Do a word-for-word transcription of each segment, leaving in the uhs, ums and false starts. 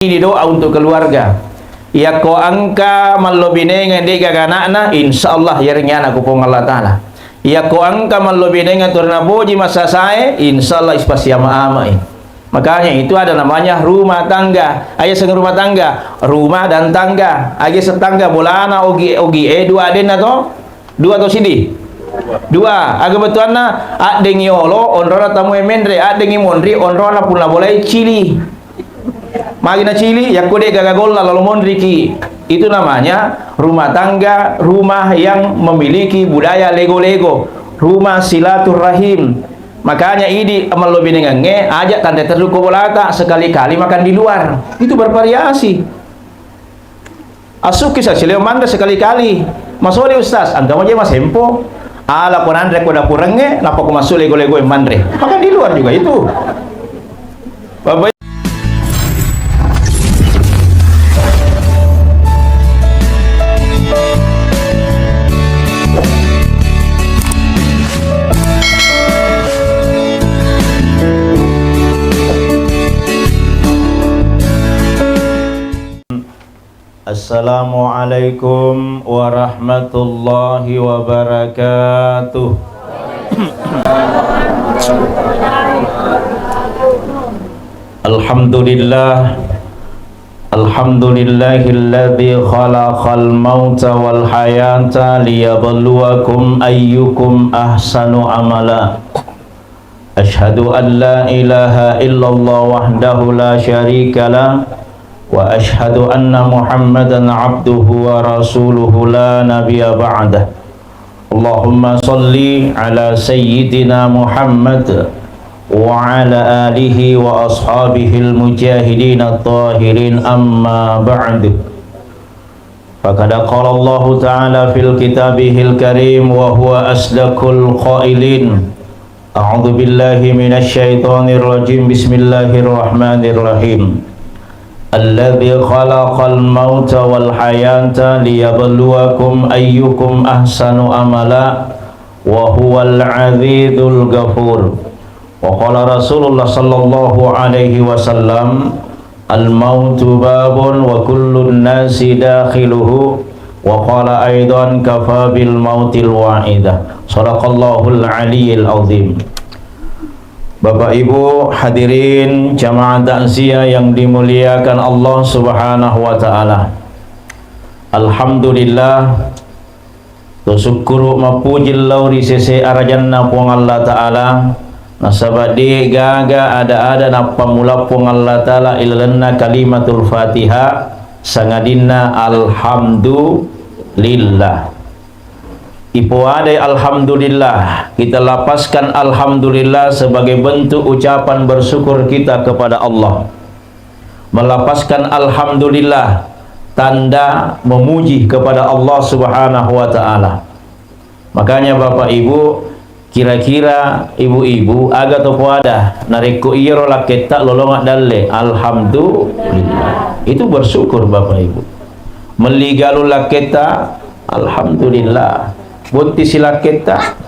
Ini doa untuk keluarga. Yakko engka mallobinengeng de' gaga ana'na, insya Allah yarengngi anakku Puang Allah Ta'ala. Yakko engka mallobinengeng turna poji massasae, insya Allah ispassiama-amai. Makanya itu ada namanya rumah tangga. Aja seng rumah tangga, rumah dan tangga. Aja setangga bolana ogi, ogi e dua adenna to? Dua to sidi? Dua. Aga bettuanna? Addengi olo, onrona tamu e menre, addengi monri, onrona punna bolai cili. Magi na cili, yakko de' gaga golla lalo monriki. Itu namanya rumah tangga, rumah yang memiliki budaya lego-lego, rumah silaturrahim. Makanya idi mallobinengengnge, aja tanre terru ko bolata, sekali-kali makan di luar. Itu bervariasi. Asukki sa sileo manre sekali-kali. Masoli ustaz, engka maje masempo. Ala ko nanre ko dapurengnge, nappa ko massu lego-lego manre. Makan di luar juga itu. Bapak Assalamualaikum warahmatullahi wabarakatuh. Alhamdulillah. Alhamdulillahilladzi khalaqal mauta wal hayata liyabluwakum ayyukum ahsanu amala. Asyhadu an la ilaha illallah wahdahu la syarika lah, wa asyhadu anna Muhammadan abduhu wa rasuluhu la nabiyya ba'dah. Allahumma salli ala sayyidina Muhammad wa ala alihi wa ashabihil mujahidin at-tahirin, amma ba'du. Faqad qala Allahu ta'ala fil kitabihil karim wa huwa asdaqul qailin. A'udzu billahi minasy syaithanir rajim. Bismillahirrahmanirrahim. Alladzi khalaqal mauta wal hayata liyabluwakum ayyukum ahsanu amala wa huwal azizul ghafur. Wa qala Rasulullah sallallahu alaihi wasallam, "Al mautu babun wa kullun nasi dakhiluhu." Wa qala aidan, "Kafa bil mautil wa'idah." Sadaqallahul aliyil azim. Bapak Ibu hadirin jamaah takziah yang dimuliakan Allah Subhanahu wa taala. Alhamdulillah, to sukkuru mappuji lao ri sese arajanna Puang Allah Ta'ala, nasaba de gaga ada-ada nappammula Puang Allah Ta'ala ilalenna kalimatul Fatihah, sangadinna alhamdulillah. Ipoadai alhamdulillah, kita lapaskan alhamdulillah sebagai bentuk ucapan bersyukur kita kepada Allah. Melapaskan alhamdulillah, tanda memuji kepada Allah Subhanahu wa Ta'ala. Makanya, Bapak Ibu, kira-kira ibu-ibu aga to poada narekko iyaro lakketta lolonga dalle, alhamdulillah. Itu bersyukur, Bapak Ibu. Melli galung lakketta, alhamdulillah. Botti si lakketta,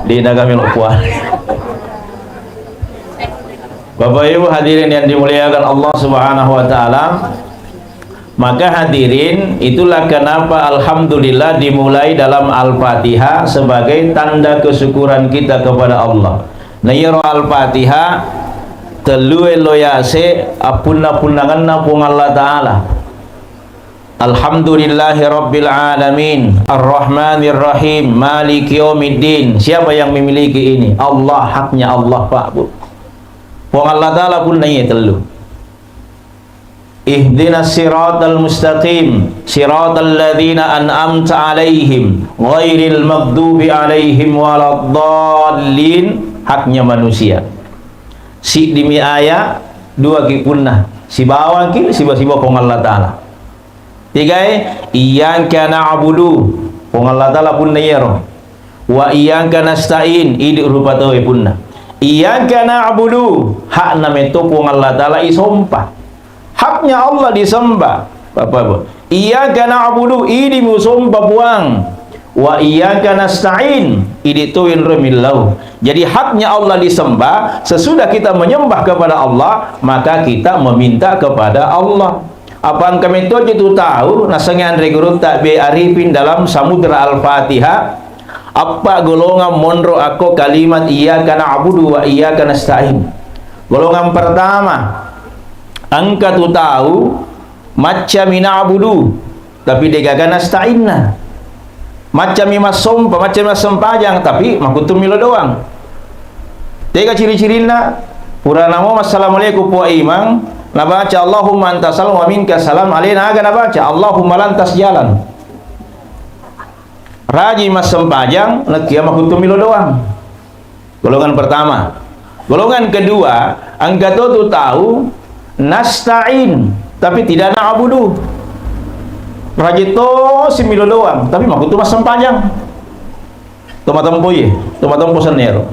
de naga melo puasa. Bapak Ibu hadirin yang dimuliakan Allah Subhanahu wa taala, maka hadirin, itulah kenapa alhamdulillah dimulai dalam Al-Fatihah sebagai tanda kesyukuran kita kepada Allah. Na iyaro Al-Fatihah tellue lo yase appunna-punnangenna Puang Allah Ta'ala. Alhamdulillahi Rabbil Alamin, Ar-Rahmanir Rahim, Maliki Yaumiddin. Siapa yang memiliki ini? Allah, haknya Allah, Pak, Bu. Puang Allah Ta'ala punna iya tellu. Ihdinas siratal mustaqim, siratal ladzina an'amta alaihim, ghairil maghdubi alaihim waladdallin. Haknya manusia. Siddimi aya, dua ki punna. Sibawangki, siba-siba Puang Allah Ta'ala. Tigae, iyyaka na'budu, Puang Allah Ta'ala punna iyaro. Wa iyyaka nasta'in, idi rupa tauwe punna. Iyyaka na'budu, hakna metto Puang Allah Ta'ala isompa. Haknya Allah disembah, Bapak Ibu. Iyyaka na'budu, idi musompa Puang. Wa iyyaka nasta'in, idi' to enro millau. Jadi haknya Allah disembah, sesudah kita menyembah kepada Allah, maka kita meminta kepada Allah. Apa engka mettoji tu tau nasengnge anre gurutta B Arifin dalam Samudra Al-Fatihah, eppa golongang monro akko kalimat iyyaka na'budu wa iyyaka nasta'in. Golongang pertama, engka tu tau maccami na'budu, tapi degaga nasta'inna. Maccami massompa, maccami massempajang, tapi makkuttu milo doang. Tega ciri-cirinna? Purana mo massalamualaikum Puang Imang, nabaca Allahumma anta salam wa minka salam, alena aga nabaca Allahumma lantas jalan. Raji massempajang, nakia makkuttu milo doang. Golongan pertama. Golongan kedua, engka to tu tau nasta'in, tapi tidak na'budu. Raji to si milo doang, tapi makkuttu massempajang. To matempo iye, to matempo sennero.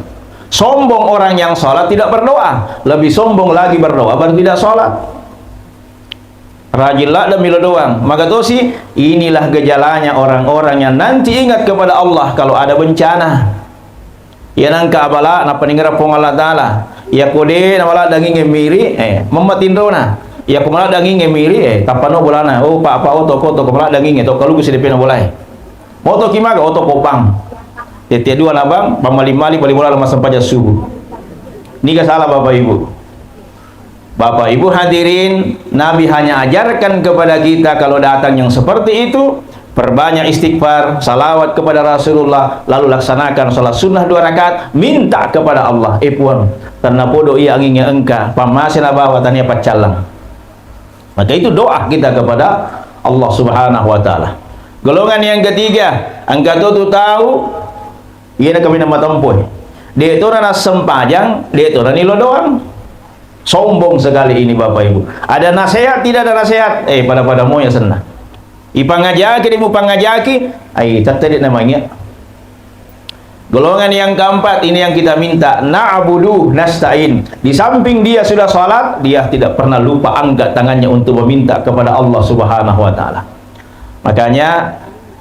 Sombong orang yang sholat tidak berdoa, lebih sombong lagi berdoa baru tidak sholat. Rajin ladde milo doang. Maka tosi, inilah gejalanya orang-orang yang nanti ingat kepada Allah kalau ada bencana. Iya nangka abala, nappa ningerang Puang Allah Ta'ala. Iya ko de' namaladdanginge miri, eh, memma tinrona. Iya ko maladdanginge miri, eh, tappano bolana. Oh, Pak, Pak, oh, toko, toko, maladdanginge, toko kaluku sidepena bolae. Moto ki maga, oto ko bang. Tette dua na bang, bang mali-mali, bali bola, massempajang subuh. Niga salah Bapak Ibu? Bapak Ibu hadirin, Nabi hanya ajarkan kepada kita kalau datang yang seperti itu, perbanyak istighfar, salawat kepada Rasulullah, lalu laksanakan sholat sunnah dua rakaat, minta kepada Allah, "Eh Puang, tennapodo iya anginge engka, pammase nabawa tania paccallang." Maka itu doa kita kepada Allah Subhanahu wa Ta'ala. Golongan yang ketiga, engka to tu tau, iyana kaminang matempo. De' to na nassempajang, de' to na nilo doang. Sombong sekali ini, Bapak Ibu. Ada nasihat, tidak ada nasihat, eh, pada-pada moya senna. Ipangajaki, de' mupangajaki, ai, tette de' namanya. Golongan yang keempat, ini yang kita minta, na'budu nasta'in. Di samping dia sudah salat, dia tidak pernah lupa angkat tangannya untuk meminta kepada Allah Subhanahu wa Ta'ala. Makanya,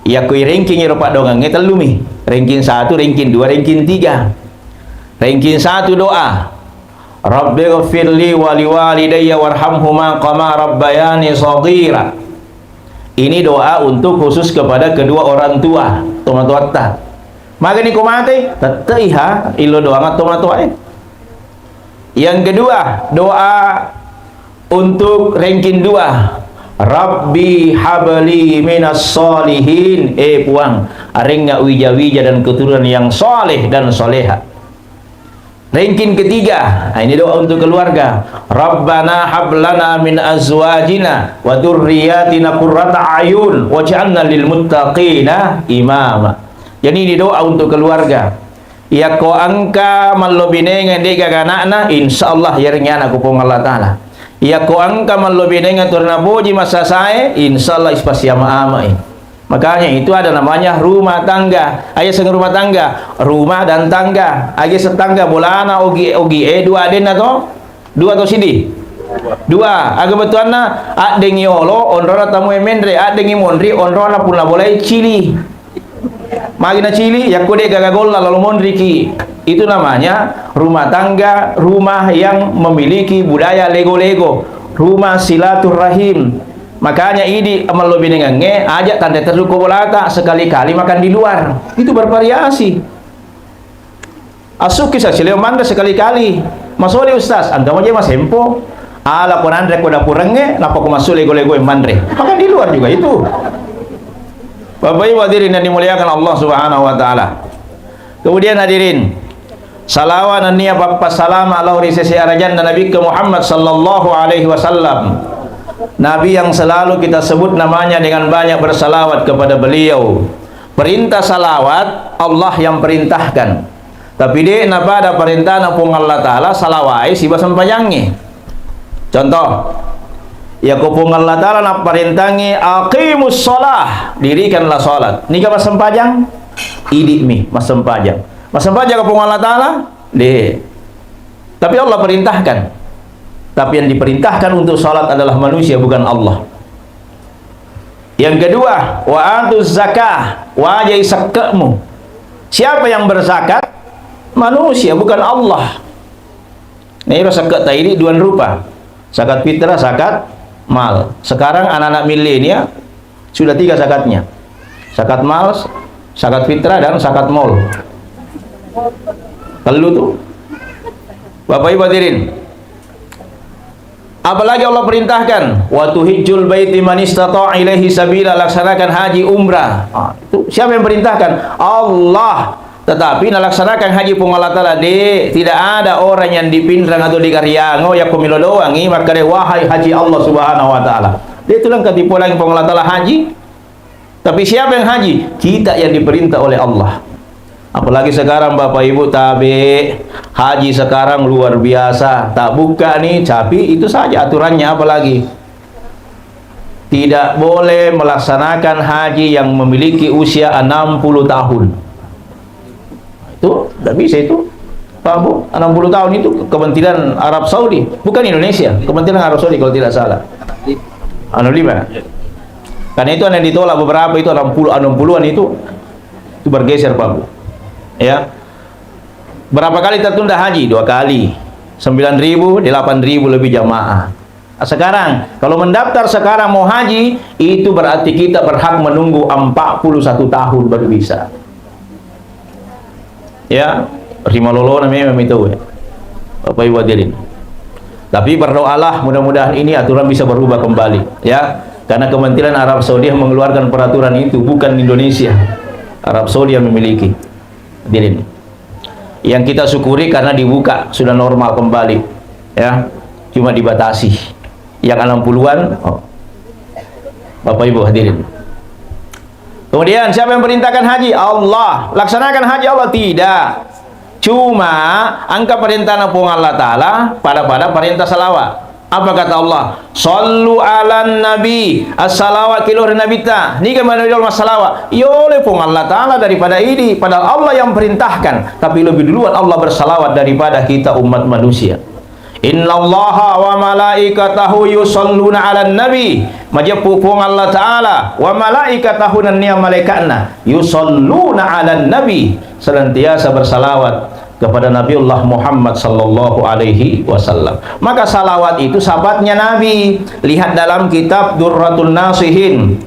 yakko i ranking iro paddoangengnge tellumi. Ranking satu, ranking dua, ranking tiga. Ranking satu doa. Rabbighfirli wa liwalidayya warhamhuma kama rabbayani shaghira. Ini doa untuk khusus kepada kedua orang tua, tomatoatta. Magani ko mate, tette iha, ilo doang tomatoae. Yang kedua, doa untuk ranking dua. Rabbi habli minas sholihin. Eh, Puang, arengnga wija-wija dan keturunan yang soleh dan soleha. Ranking ketiga, nah, ini doa untuk keluarga. Rabbana hablana min azwajina wa dzurriyyatina qurrata a'yun waj'alna lil muttaqina imama. Jadi ini doa untuk keluarga. Yakko engka mallobinengeng de' gaga ana'na, insyaallah yarengngi ana'ku Puang Allah Ta'ala. Yakko engka mallobinengeng turna poji massasae, insyaallah ispassiama-amai. Makanya itu ada namanya rumah tangga. Aja seng rumah tangga, rumah dan tangga. Aja setangga bolana ogi, ogi e dua adenna to? Dua to sidi? Dua. Aga bettuanna? Addengi olo, onrona tamue menre, addengi monri, onrona punna bolai cili. Magi na cili, yakko de' gaga golla lalo monriki. Itu namanya rumah tangga, rumah yang memiliki budaya lego-lego, rumah silaturahim. Makanya idi mallobinengengnge, aja tanre terru ko bolata, sekali-kali makan di luar. Itu bervariasi. Asukki sa sileo manre sekali-kali. Masoli ustaz, engka maje masempo. Ala ko nanre ko dapurengnge, nappa ko massu lego-lego manre. Makan di luar juga itu. Bapak Ibu hadirin yang dimuliakan Allah Subhanahu wa Ta'ala. Kemudian hadirin, salawat nennia pappasalama lao ri sese arajanna Nabikka Muhammad sallallahu alaihi wasallam. Nabi yang selalu kita sebut namanya dengan banyak bersalawat kepada beliau. Perintah salawat Allah yang perintahkan. Tapi de' napada perintahna Puang Allah Ta'ala salawai siba sempajangnge. Contoh, yako Puang Allah Ta'ala napparentangngi, "Aqimus shalah," dirikanlah salat. Niga massempajang? Idi'mi massempajang. Massempajang Puang Allah Ta'ala? De'. Tapi Allah perintahkan. Tapi yang diperintahkan untuk salat adalah manusia, bukan Allah. Yang kedua, wa atuz zakah, wajai sekke'mu. Siapa yang berzakat? Manusia, bukan Allah. Nah, iro sekke'ta idi dua rupa. Zakat fitrah, zakat mal. Sekarang anak-anak milenial sudah tiga zakatnya. Zakat mal, zakat fitrah, dan zakat mall. Tellu tuh. Bapak Ibu hadirin, apalagi Allah perintahkan, "Wa tuhijjul baiti man istata'a ilaihi sabila," laksanakan haji umrah. Ah, itu siapa yang perintahkan? Allah. Tetapi nalaksanakan haji Puang Allah Ta'ala, de, tidak ada orang yang di Pinrang atau di Kariango yakko melo doangi makkeda, "Wahai haji Allah Subhanahu wa Ta'ala." De, itu lengkap dipolangi Puang Allah Ta'ala haji. Tapi siapa yang haji? Kita yang diperintah oleh Allah. Apalagi sekarang Bapak Ibu tabe, haji sekarang luar biasa. Tak buka nih, tapi itu saja aturannya apalagi. Tidak boleh melaksanakan haji yang memiliki usia enam puluh tahun. Itu tidak bisa itu. Pak Bu, enam puluh tahun itu Kementerian Arab Saudi, bukan Indonesia, Kementerian Arab Saudi kalau tidak salah. Enam lima. Karena itu yang ditolak beberapa itu enam puluh, enam puluhan itu, itu bergeser Pak Bu. Ya. Berapa kali tertunda haji? Dua kali. Sembilan ribu, delapan ribu lebih jamaah. Sekarang, kalau mendaftar sekarang mau haji, itu berarti kita berhak menunggu empat puluh satu tahun baru bisa. Ya, rimalolona memang itu, ya. Bapak Ibu hadirin. Tapi berdoalah, mudah-mudahan ini aturan bisa berubah kembali, ya. Karena Kementerian Arab Saudi yang mengeluarkan peraturan itu, bukan Indonesia. Arab Saudi yang memiliki. Hadirin. Yang kita syukuri karena dibuka, sudah normal kembali. Ya, cuma dibatasi. Yang enam puluhan, oh, Bapak Ibu hadirin. Kemudian siapa yang perintahkan haji? Allah. Laksanakan haji Allah? Tidak. Cuma engka perintahna Puang Allah Ta'ala pada-pada perintah salawat. Apa kata Allah? "Sallu ala nabi." Assalawat ki lao ri Nabitta. Niga mani yolo massalawat? Yolo Puang Allah Ta'ala daripada idi. Padahal Allah yang perintahkan. Tapi lebih duluan Allah bersalawat daripada kita umat manusia. "Innallaha wa malaikatahu yusalluna ala nabi." Majeppu Puang Allah Ta'ala, wa malaikatahu nennia malaikatna, yusalluna ala nabi, senantiasa bersalawat kepada Nabiullah Muhammad sallallahu alaihi wasallam. Maka salawat itu syafaatnya Nabi. Lihat dalam kitab Durratun Nasihin.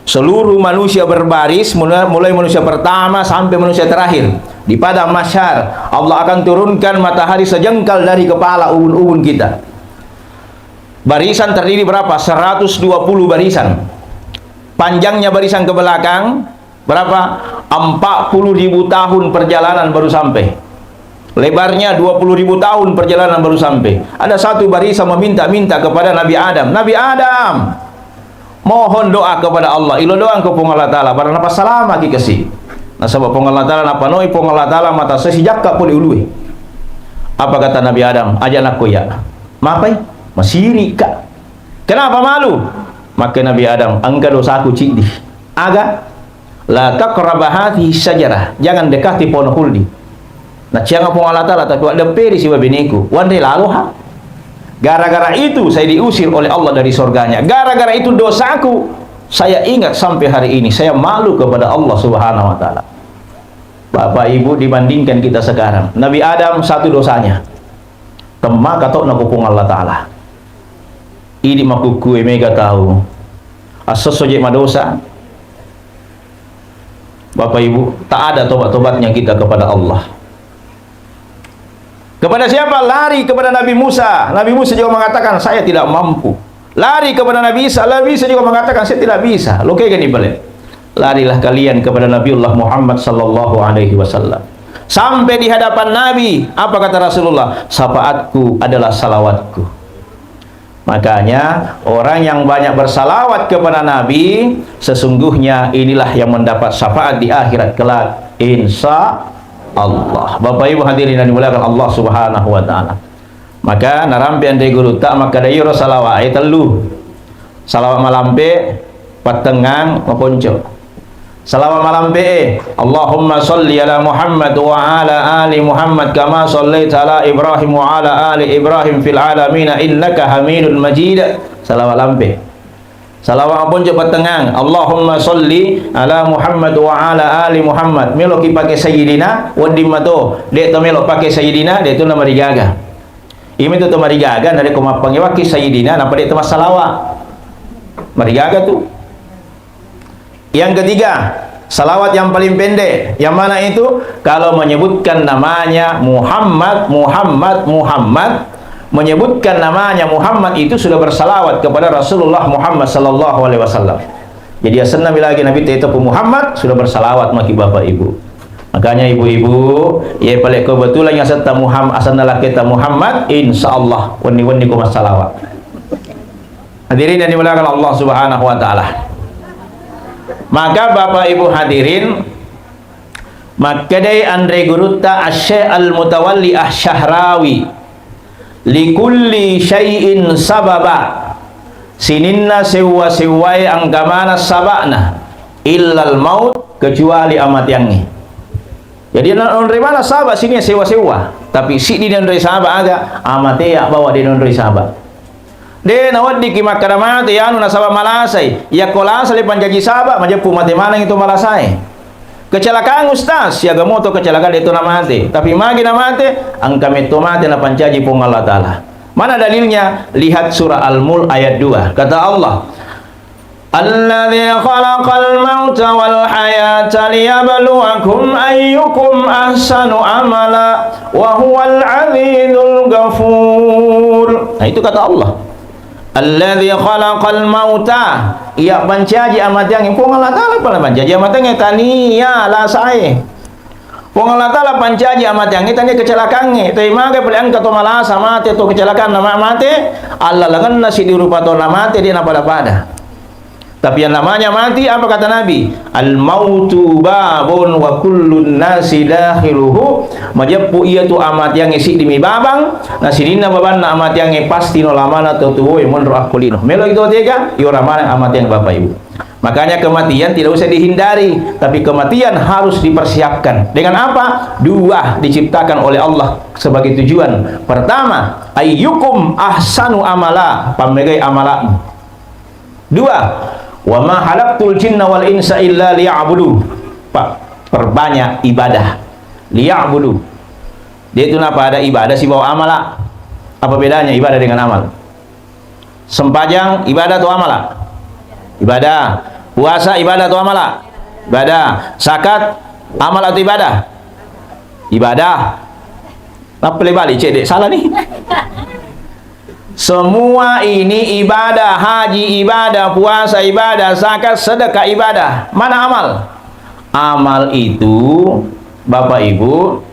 Seluruh manusia berbaris, mula-, mulai manusia pertama sampai manusia terakhir. Di padang mahsyar, Allah akan turunkan matahari sejengkal dari kepala ubun-ubun kita. Barisan terdiri berapa? Seratus dua puluh barisan. Panjangnya barisan ke belakang, berapa? Empat puluh ribu tahun perjalanan baru sampai. Lebarnya dua puluh ribu tahun perjalanan baru sampai. Ada satu barisan meminta-minta kepada Nabi Adam. "Nabi Adam, mohon doa kepada Allah." Ilo doang ke Puang Allah Ta'ala. Pada napa salama ki kasi. Nasaba Puang Allah Ta'ala, napanoi Puang Allah Ta'ala mata sesi jakka pole ulue. Apa kata Nabi Adam? "Aja nakko ya." Mapai? Masiri ka. Kenapa malu? Makke Nabi Adam, "Engka dosaku ciddi." Aga? "La taqraba hadhihi syajarah." Jangan dekati pohon khuldi. Nacianga Puang Allah Ta'ala, tapi waddepperi siba beneku. Wanre lalo ha. Gara-gara itu saya diusir oleh Allah dari surganya. Gara-gara itu dosaku, saya ingat sampai hari ini. Saya malu kepada Allah Subhanahu wa Ta'ala. Bapak Ibu, dibandingkan kita sekarang. Nabi Adam satu dosanya. Temma kato'na ko Puang Allah Ta'ala. Idi makkukkue mega tau. Assesso je madosa. Bapak Ibu, tak ada tobat-tobatnya kita kepada Allah. Kepada siapa? Lari kepada Nabi Musa. Nabi Musa juga mengatakan, "Saya tidak mampu." Lari kepada Nabi Isa. Nabi Isa juga mengatakan, "Saya tidak bisa." Lo kega ni bale. Larilah kalian kepada Nabiullah Muhammad sallallahu alaihi wasallam. Sampai di hadapan Nabi, apa kata Rasulullah? "Syafaatku adalah salawatku." Makanya, orang yang banyak bersalawat kepada Nabi, sesungguhnya inilah yang mendapat syafaat di akhirat kelak. Insya Allah. Bapak Ibu hadirin yang dimuliakan Allah Subhanahu wa Ta'ala. Maka, narampe anre gurutta makkeda iyaro salawat e tellu. Salawat malampe, pattengngang, maponco. Salawat malampe e, Allahumma salli ala Muhammad wa ala ali Muhammad kama sallaita ala Ibrahim wa ala ali Ibrahim fil alamina innaka Hamidun Majid. Salawat lampe. Salawat ponco pattengngang, Allahumma sholli ala Muhammad wa ala ali Muhammad. Meloki pake Sayyidina, wedding mato. De' to melo pake Sayyidina, de' to namarigaga. Imi to, to marigaga, narekko mappangewakki Sayyidina, napa de' to massalawa. Marigaga tu. Yang ketiga, salawat yang paling pendek. Yang mana itu? Kalau menyebutkan namanya Muhammad, Muhammad, Muhammad, menyebutkan namanya Muhammad itu sudah bersalawat kepada Rasulullah Muhammad sallallahu alaihi wasallam. Jadi asenna mi lagi Nabi teto Muhammad, sudah bersalawat maki Bapak Ibu. Makanya ibu-ibu, ya paling kebetulan yang asenna Muhammad, asenna laketa Muhammad, insya Allah wenni-wenni ko massalawat. Hadirin yang dimuliakan Allah Subhanahu wa Ta'ala. Maka Bapak Ibu hadirin, makkedai anre gurutta Asy-Syaikh Al-Mutawalli Asy-Syahrawi, "Likulli syai'in sababa." Sininna sewwa-sewwae engka maneng saba'na, illal maut, kecuali amateangnge. Jadi, na-, nonroi maneng saba' sininna sewwa-sewwa, tapi siddi nonroi saba' aga, amatea bawa de' nonroi saba'. De' naweddikki makkeda mate anu nasaba' malasai. Yakko lasa le pancaji saba', majeppu mate maneng itu malasae. Kecelakaan, Ustaz, siaga moto kecelakaan de' to namate. Tapi magi namate, engka metto mate napancaji Puang Allah Ta'ala. Mana dalilnya? Lihat surah Al-Mulk ayat dua. Kata Allah, "Alladzi khalaqal mauta wal hayata liyabluwakum ayyukum ahsanu amala wa huwal azizul ghafur." Nah, itu kata Allah. "Alladzi khalaqal mauta," iya pancaji amateangnge. Puang Allah Ta'ala pale pancaji amateangnge, tania lasae. Puang Allah Ta'ala pancaji amateangnge, tania kecelakangnge. Tapi maga pale engka to malasa mate, to kecelakaan nama mate, allalengenna siddi rupa to namate, de' napada-pada. Tapi yang namanya mati, apa kata Nabi? "Al mautu babun wa kullun nasi dakhiluhu." Majeppu iya tu amateangnge siddi mi babang, na sininna babanna amateangnge pasti no lamana to tuwoe monro akko lino. Melo itu tega, yora maneng amateang Bapak Ibu. Makanya kematian tidak usah dihindari, tapi kematian harus dipersiapkan. Dengan apa? Dua diciptakan oleh Allah sebagai tujuan. Pertama, ayyukum ahsanu amala, pammegai amala'mu. Dua, "Wa ma khalaqtul jinna wal insa illa liya'budu." Pak, perbanyak ibadah. Liya'budu. Dia itu napa ada ibadah sibawa amala? Apa bedanya ibadah dengan amal? Sempajang ibadah atau amala? Ibadah. Puasa ibadah atau amala? Ibadah. Zakat amal atau ibadah? Ibadah. Apa le balik cedde' salah nih? Semua ini ibadah, haji ibadah, puasa ibadah, zakat, sedekah ibadah. Mana amal? Amal itu, Bapak Ibu,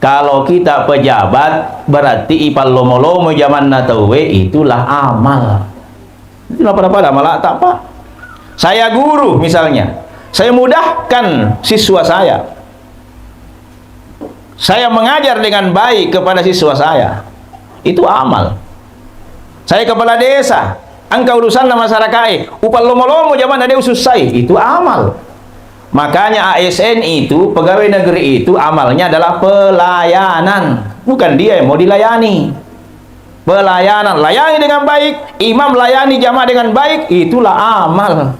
kalau kita pejabat, berarti ipallomo-lomo jamanna tauwe, itulah amal. Itulah pada-pada amal tak apa. Saya guru misalnya, saya mudahkan siswa saya. Saya mengajar dengan baik kepada siswa saya. Itu amal. Saya kepala desa, engka urusanna masyarakae, upallomo-lomo jamanna de' usussai. Itu amal. Makanya A S N itu, pegawai negeri itu, amalnya adalah pelayanan. Bukan dia yang mau dilayani. Pelayanan, layani dengan baik, imam layani jamaah dengan baik, itulah amal.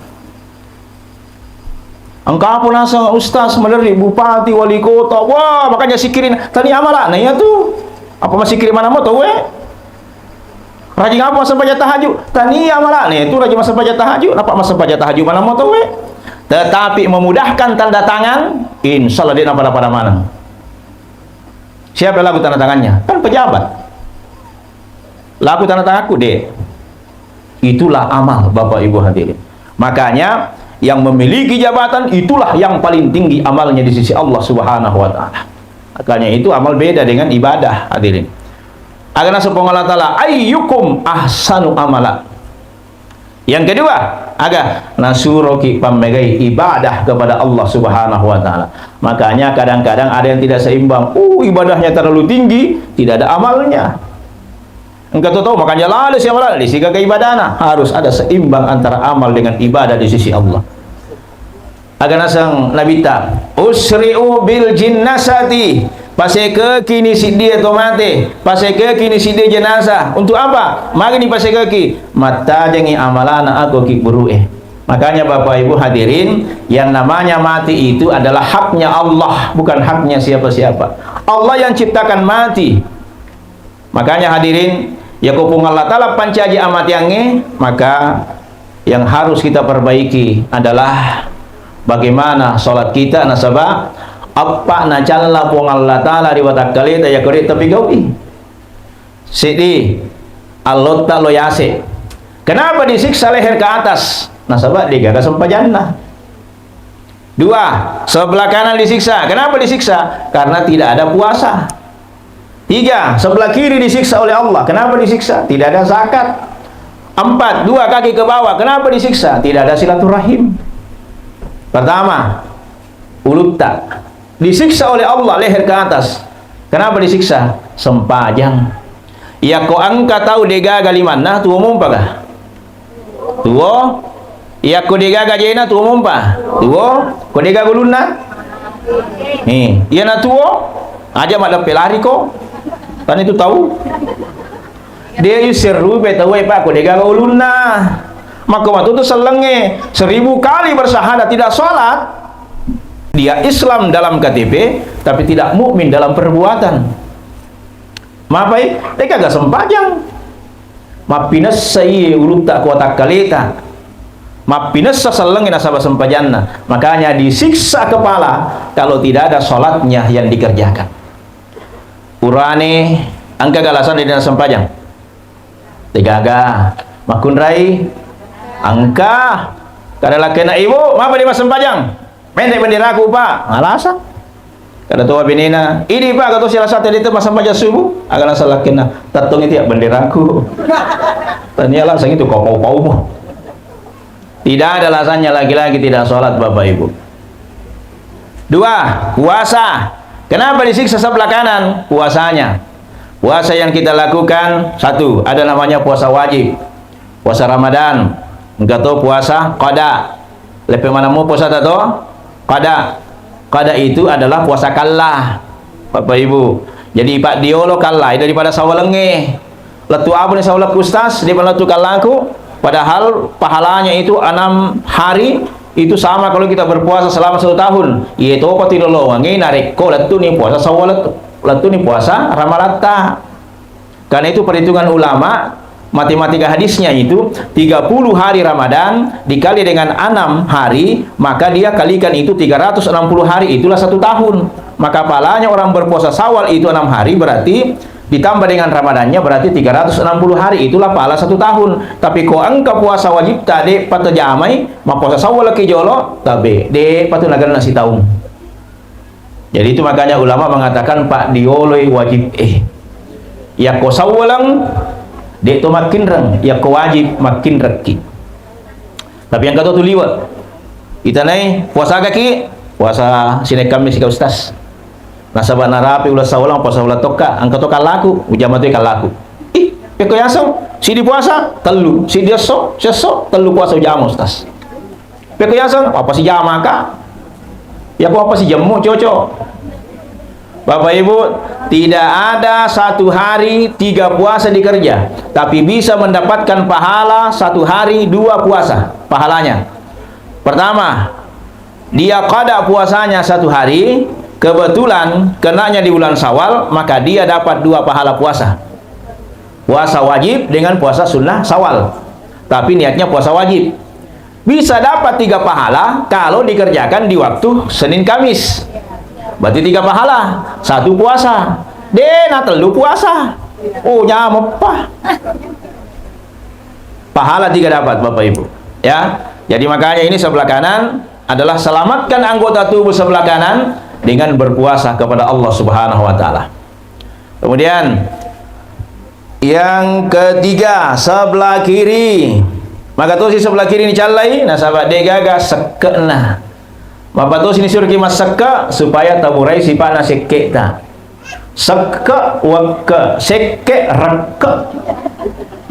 Engka apa naseng ustaz, maderri bupati, wali kota, wah, makanya sikirin, tania amala'na iya tu. Apa masikiri manammo tauwe? Rajing apa massempajang tahajud? Tania amala'na iya tu, rajing massempajang tahajud, napa massempajang tahajud manammo tauwe? Tetapi memudahkan tanda tangan, insya Allah de' napada-pada maneng. Siapa lagu tanda tangannya? Kan pejabat. Laku tanda tanganku, de'. Itulah amal, Bapak Ibu hadirin. Makanya, yang memiliki jabatan itulah yang paling tinggi amalnya di sisi Allah Subhanahu wa Ta'ala. Makanya, itu amal beda dengan ibadah, hadirin. Aga naseng Puang Allah Ta'ala, "Ayyukum ahsanu amala." Yang kedua, aga nasuroki pammegai ibadah kepada Allah Subhanahu wa Ta'ala. Makanya, kadang-kadang ada yang tidak seimbang. "Uh, ibadahnya terlalu tinggi, tidak ada amalnya." Engka to tau makanja lale siamala'na, de' sigaga ibadana. Harus ada seimbang antara amal dengan ibadah di sisi Allah. Aga naseng Nabitta, "Usri'u bil jinnasati Pasekekini siddie to mate, pasekekini siddie jenazah. Untuk apa? Magi ni pasekeki? Mattajengi amalana ako ki buru'e. Makanya Bapak Ibu hadirin, yang namanya mati itu adalah haknya Allah, bukan haknya siapa-siapa. Allah yang ciptakan mati. Makanya hadirin, yako Puang Allah Ta'ala pancaji amatiangnge, maka yang harus kita perbaiki adalah bagaimana sholat kita, nasaba appa nacalla Puang Allah Ta'ala ri watakkaleta yako de' tapigau'i. Seddi, allotta lo yase. Kenapa disiksa leher ke atas? Nasaba degaga sempajanna. Dua, sebelah kanan disiksa. Kenapa disiksa? Karena tidak ada puasa. Tiga, sebelah kiri disiksa oleh Allah. Kenapa disiksa? Tidak ada zakat. Empat, dua kaki ke bawah. Kenapa disiksa? Tidak ada silaturahim. Pertama, ulutta. Disiksa oleh Allah leher ke atas. Kenapa disiksa? Sempajang. Yako engka tau degaga limanna, tuo mompaka? Tuo. Yakko degaga jena, tuo mompa? Tuo. Ko degaga ulunna? Eh, iyana tuo, aja maddeppe lari ko. Tani tu tau. De' yuserrupe tau e, Pak, ko degaga ulunna. Maka waktu itu sellengnge seribu kali bersyahadat tidak sholat, dia Islam dalam K T P, tapi tidak mukmin dalam perbuatan. Mapai, degaga sempajang. Mappinessa iye ulutta ko watakkaleta. Mappinessa sellengnge nasaba sempajanna. Makanya disiksa kepala kalau tidak ada sholatnya yang dikerjakan. Urane, engka galasan di dalam sempajang? Degaga. Makkunrai? Engka. Kada lakkena ibu, mapa di massempajang? Mende benderaku, Pak. Alasan. Kada toa benena, "Idi, Pak, kau tu siala satu itu massempajang subuh?" Aga alasan lakkena, "Tattongi tiap benderaku." Tania alasan itu kau pau-paumu. Tidak ada alasannya laki-laki tidak sholat, Bapak Ibu. Dua, puasa. Kenapa disiksa sebelah kanan? Puasanya. Puasa yang kita lakukan, satu, ada namanya puasa wajib. Puasa Ramadan, engka to puasa qada. Leppe manammu puasa ta to? Qada. Qada itu adalah puasa kalla. Bapak Ibu. Jadi, Pak, diolo kalla daripada sawalengnge. Lettu apa ni sawalekku, Ustaz? Dia lettu kallaku. Padahal pahalanya itu enam hari itu sama kalau kita berpuasa selama satu tahun. Iya to patilolongangi narekko lettu ni puasa sawal, lettu ni puasa ramalatta. Karena itu perhitungan ulama, matematika hadisnya itu tiga puluh hari Ramadan dikali dengan enam hari, maka dia kalikan itu tiga ratus enam puluh hari, itulah satu tahun. Maka pahalanya orang berpuasa Sawal itu enam hari, berarti ditambah dengan Ramadannya berarti tiga ratus enam puluh hari, itulah pahala satu tahun. Tapi ko engka puasa wajib tade patajamai, mappuasa Sawal ki jolo, tabe, de patu nagenna sitaung. Jadi itu makanya ulama mengatakan, Pak, dioloi wajib eh. Yakko sawwalang, de to makkinreng, yakko wajib makkinrekki. Tapi yang kata tu liwat. Itanai puasa kaki, puasa Senin Kamis ka Ustaz. Nasaba narapi uleng sawwalang, puasa uleng tokka, engka to kallaku, ujama tu kallaku. Ih, pekko yaseng, sidi puasa, tellu, sidi esso, sesso, tellu puasa ujama Ustaz. Pekko yaseng, apa si jamaka? Ya, ko apa si jemmu, cocok. Bapak Ibu, tidak ada satu hari tiga puasa dikerja, tapi bisa mendapatkan pahala satu hari dua puasa pahalanya. Pertama, dia qada puasanya satu hari, kebetulan kenanya di bulan Sawal, maka dia dapat dua pahala puasa. Puasa wajib dengan puasa sunnah Sawal. Tapi niatnya puasa wajib. Bisa dapat tiga pahala kalau dikerjakan di waktu Senin Kamis. Berarti tiga pahala. Satu puasa. De na tellu puasa. Oh, nyameppa. Pahala tiga dapat, Bapak Ibu. Ya. Jadi makanya ini sebelah kanan adalah selamatkan anggota tubuh sebelah kanan dengan berpuasa kepada Allah Subhanahu wa Ta'ala. Kemudian, yang ketiga, sebelah kiri. Maka tosi sebelah kiri ni callai, nasaba de gaga sekke'na. Mapatosi ni suruki massekke supaya taburai sipa'na sekke'ta. Sekke, wekke, sekke, rekke.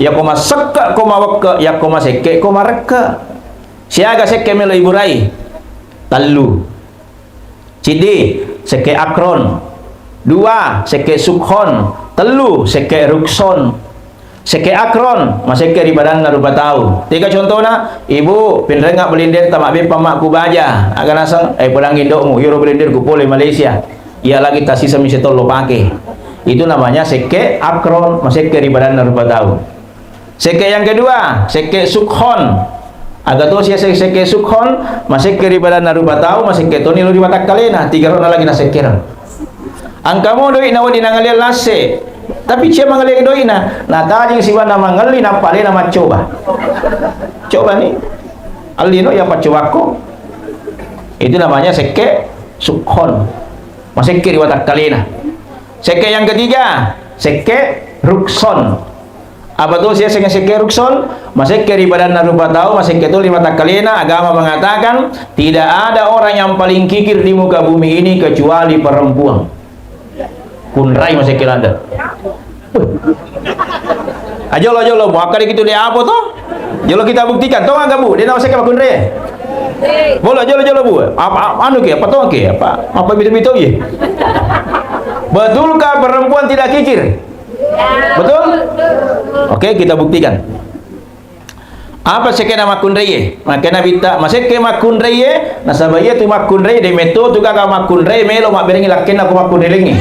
Yako massekke, ko mawekke, yako masekke, ko marekke. Siaga sekke melo iburai? Tellu. Ciddi, sekke akron. Dua, sekke sukhon. Tellu, sekke rukson. Sekke akron, masekke ri badanna rupa tau. Tega contona, Ibu, pinrengnga belender tamabbe pammakku baja. Aga naseng, eh, pedangngi indo'mu, iyaro belender ku pole Malaysia. Iya lagi tasisa mi setollo pake. Itu namanya sekke akron, masekke ri badanna rupa tau. Sekke yang kedua, sekke sukhon. Aga to sia se-, sekke sukhon, masekke ri badanna rupa tau, masekke toni lo ri watakkalena, tiga rona lagi nasekkereng. Engka mo doi'na wedding nangalliang lasse, tapi cia mangalliang doi'na, natajeng sibawa mangelli, nappa alena maccoba. Coba ni, allino iya paccobakko. Itu namanya sekke sukhon. Masekke ri watakkalena. Sekke yang ketiga, sekke rukson. Apa tu sia sekke, sekke rukson? Masekke ri badanna rupa tau, masekke tu ri watakkalena. Agama mengatakan, tidak ada orang yang paling kikir di muka bumi ini kecuali perempuan. Kunrai masekke ladde. Ajolo, ajolo, mau akkadi kitu de' apa to? Jolo kita buktikan, to aga Bu, de' na masekke makkunrai. Bolo, jolo, jolo Bu. Apa, apa, anu ke, apa to ke, apa, apa bito-bito ye? Betulkah perempuan tidak kikir? Betul? Oke, kita buktikan. Apa sekkena makkunraie? Makkeda Nabitta, masekke makkunraie, nasaba iyatu makkunrai de' metto tu gaga makkunrai melo mabberengngi lakkenna ko makkunrailengngi.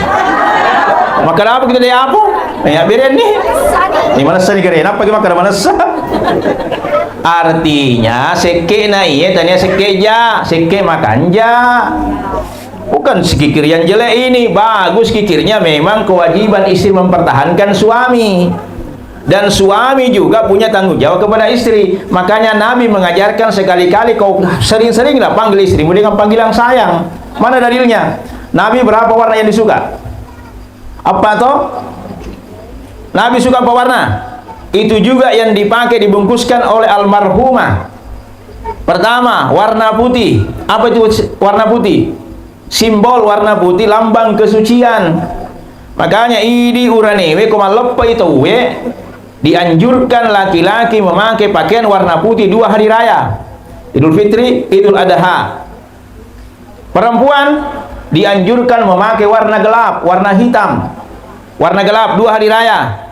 Makkeda apa kita de' apa? Eh, abberenni? Ni manessa ni kere, nappa ki makkeda manessa? Artinya, sekkena iye tania sekke ja, sekke makanja. Bukan kikir yang jelek ini, bagus kikirnya memang kewajiban istri mempertahankan suami. Dan suami juga punya tanggung jawab kepada istri. Makanya Nabi mengajarkan sekali-kali kau sering-seringlah panggil istrimu dengan panggilan sayang. Mana dalilnya? Nabi berapa warna yang disuka? Apa to? Nabi suka apa warna? Itu juga yang dipakai dibungkuskan oleh almarhumah. Pertama, warna putih. Apa itu warna putih? Simbol warna putih lambang kesucian. Makanya idi uranewe ko malleppai tauwe dianjurkan laki-laki memakai pakaian warna putih dua hari raya. Idul Fitri, Idul Adha. Perempuan dianjurkan memakai warna gelap, warna hitam. Warna gelap dua hari raya.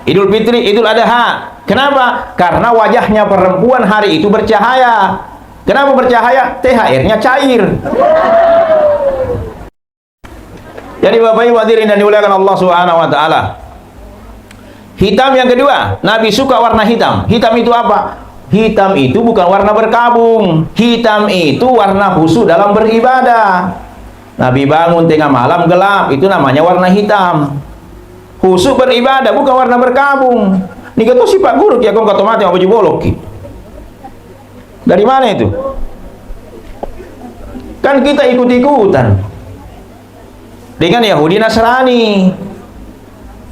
Idul Fitri, Idul Adha. Kenapa? Karena wajahnya perempuan hari itu bercahaya. Kenapa bercahaya? T H R-nya cair. Jadi Bapak Ibu hadirin yang dimuliakan Allah Subhanahu wa taala. Hitam yang kedua, Nabi suka warna hitam. Hitam itu apa? Hitam itu bukan warna berkabung. Hitam itu warna khusyuk dalam beribadah. Nabi bangun tengah malam gelap, itu namanya warna hitam. Khusyuk beribadah, bukan warna berkabung. Niga to sifat buruk ya, kong kato mate baju bolok ki. Dari mana itu? Kan kita ikut-ikutan dengan Yahudi Nasrani.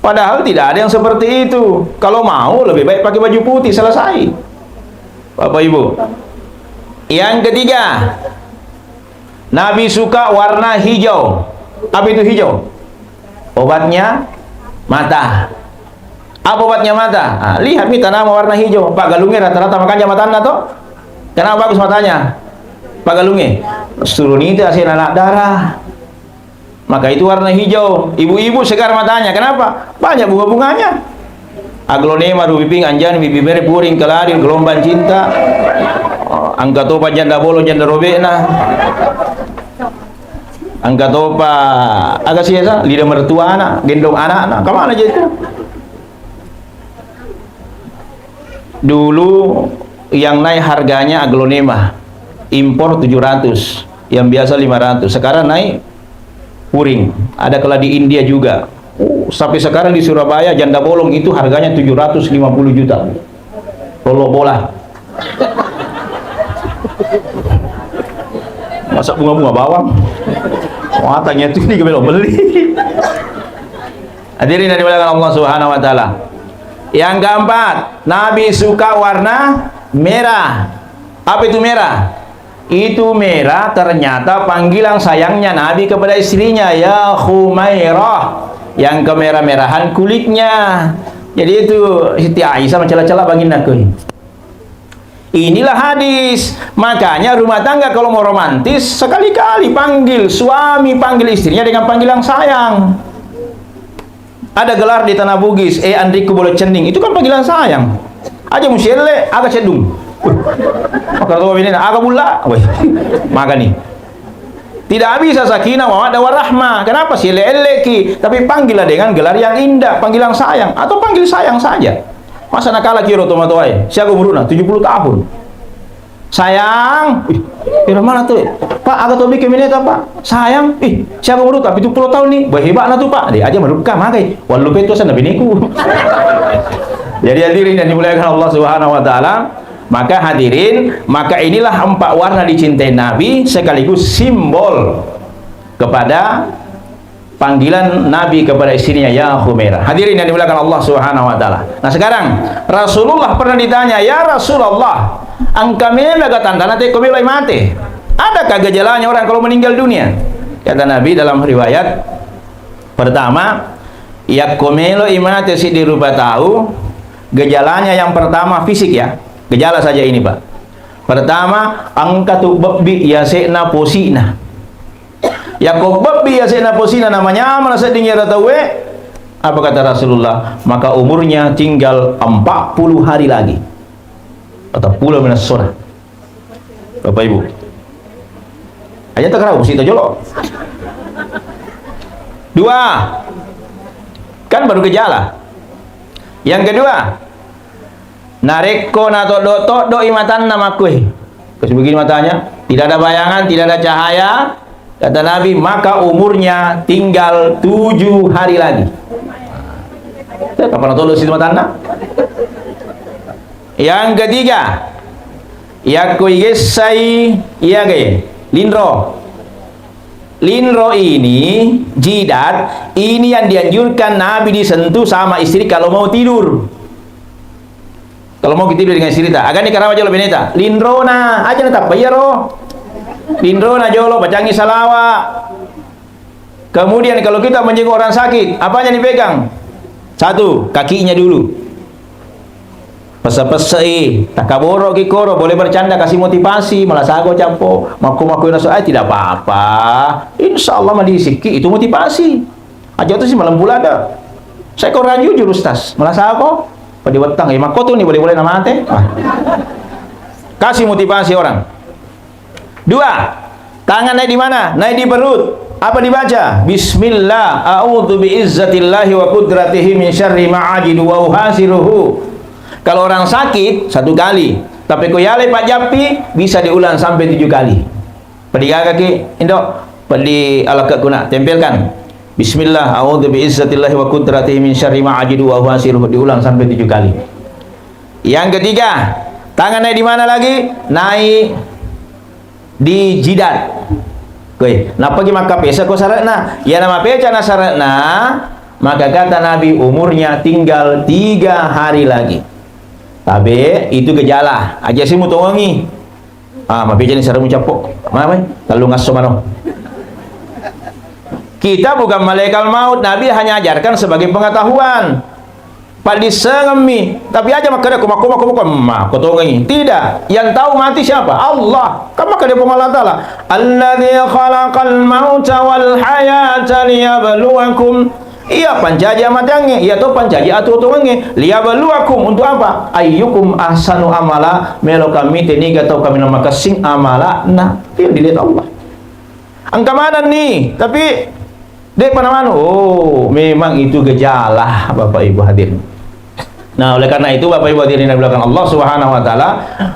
Padahal tidak ada yang seperti itu. Kalau mau, lebih baik pakai baju putih, selesai. Bapak Ibu. Yang ketiga, Nabi suka warna hijau. Apa itu hijau? Obatnya mata. Apa obatnya mata? Ah, lihat mi tanaman warna hijau. Pak Galunge rata-rata makanya matanna to. Kenapa bagus matanya? Pak Galunge, suruh nite asena anak darah. Maka itu warna hijau. Ibu-ibu segar matanya. Kenapa? Banyak bunga-bunganya. Aglonema rubiping anjani, bibi mere puring kelari, gelombang cinta. Oh, engka topa janda bolong, janda robekna. Engka topa aga siasa, lida mertuana, gendong anakna. Kemana aja itu? Dulu yang naik harganya aglonema, impor tujuh ratus, yang biasa lima ratus. Sekarang naik puring. Ada kala di India juga. Oh, sampai sekarang di Surabaya janda bolong itu harganya tujuh ratus lima puluh juta. Lolo bola. Masa bunga-bunga bawang? Matanya itu ini belum beli. Hadirin yang dimuliakan Allah Subhanahu wa taala. Yang keempat, Nabi suka warna merah. Apa itu merah? Itu merah ternyata panggilan sayangnya Nabi kepada istrinya, "Ya Khumairah," yang kemerah-merahan kulitnya. Jadi itu Siti Aisyah mencela-cela bangin aku. Inilah hadis. Makanya rumah tangga kalau mau romantis, sekali-kali panggil suami, panggil istrinya dengan panggilan sayang. Ada gelar di Tanah Bugis, "Eh, Andriku Bolo Cenning." Itu kan panggilan sayang. Aja musielle, aga cedung. Wih, maka to ini, aga bulla. Wih, makani. Tidak bisa sakinah, mawaddah, warahmah. Kenapa? Sielle-elleki. Tapi panggillah dengan gelar yang indah, panggilan sayang. Atau panggil sayang saja. Masa nakala kiro tomatoae? Siaga umuruna? Tujuh puluh tahun. "Sayang." "Ih, ira mana tu, eh?" "Pak, aga tobi kemineta, Pak." "Sayang." "Ih, siaga umuruna?" "Tujuh puluh tahun nih." "Bah, hebatna tu, Pak." Dia aja merukka, magai. Wallu petu sana biniku. Jadi hadirin yang dimuliakan Allah Subhanahu wa Ta'ala, maka hadirin, maka inilah empat warna dicintai Nabi sekaligus simbol kepada panggilan Nabi kepada istrinya, "Ya Humaira." Hadirin yang dimuliakan Allah Subhanahu wa Ta'ala. Nah, sekarang Rasulullah pernah ditanya, "Ya Rasulullah, engka melo ga tandana tekko melo mate? Adakah gejalanya orang kalau meninggal dunia?" Kata Nabi dalam riwayat, pertama, yakko melo imate siddi rupa tau, gejalanya yang pertama fisik ya. Gejala saja ini, Pak. Pertama, engka tu bebbi yase'na posi'na. Yakko bebbi yase'na posina namanyameng sedding iyaro tauwe, apa kata Rasulullah? Maka umurnya tinggal empat puluh hari lagi. Patappulo minessona. Bapak Ibu. Aja takarau, sito jolo. Dua. Kan baru gejala. Yang kedua, narekko natoddo-toddo i matanna makkue. Terus begini matanya, tidak ada bayangan, tidak ada cahaya. Kata Nabi, maka umurnya tinggal tujuh hari lagi. Eh, kapan natoddo si matanna? Yang ketiga, yakko igessai, iya ge, linro. Linro ini, jidat, ini yang dianjurkan Nabi disentuh sama istri kalau mau tidur. Kalau mau kita dengan cerita, agani karawa jolo beneta, linrona aja na tappa iyaro. Linrona jolo, bacangi salawa. Kemudian kalau kita menjenguk orang sakit, apanya dipegang? Satu, kakinya dulu. Pessa-pessai, takaboro ki koro, boleh bercanda, kasih motivasi, malasako cappo, makko-makko naso, eh, tidak apa-apa. Insya Allah madisikki, itu motivasi. Aja tu si malembu lada. Saya kurang jujur, Ustaz. Malasako, pada wetang, eh, makko tu ni boleh-boleh namate. Ah. Kasih motivasi orang. Dua, tangan naik di mana? Naik di perut. Apa dibaca? "Bismillah, a'udzu bi izzatillahi wa qudratihi min syarri ma ajidu wa uhasiruhu." Kalau orang sakit, satu kali. Tapi ko yale Pak Jappi, bisa diulang sampai tujuh kali. Pedi gaga ki, Indo? Pedi alaka kuna, tempelkan. "Bismillah, a'udzu bi izzatillahi wa qudratihi min syarri ma ajidu wa uhasiruhu." Diulang sampai tujuh kali. Yang ketiga, tangan naik di mana lagi? Naik di jidat. Oke, nappa ki makkapesa ko sarekna? Iya namapeca na sarekna, maka kata Nabi, umurnya tinggal tiga hari lagi. Tabe, itu gejala. Aja si mutongengi. Ah, mapeca ni saremu cappo. Mana mai? Tellu ngasso mano. Kita bukan malaikat maut, Nabi hanya ajarkan sebagai pengetahuan. Paddissengemmi, tapi aja makkeda ko makko, makko, makko, makko tongengi. Tidak. Yang tahu mati siapa? Allah. Kan makkeda Puang Allah Ta'ala, "Alladzi khalaqal mauta wal hayata liyabluwakum." Iya pancaji amateangnge, iya to pancaji atuo-tuongengnge. Liyabluwakum, untuk apa? Ayyukum ahsanu amala, melo kami teniga tau kami namakessing amalana. Itu yang dilihat Allah. Engka manenni, tapi de'pa namanu. Oh, memang itu gejala, Bapak Ibu hadirin. Nah, oleh karena itu, Bapak Ibu hadirin yang dimuliakan Allah Subhanahu wa Ta'ala,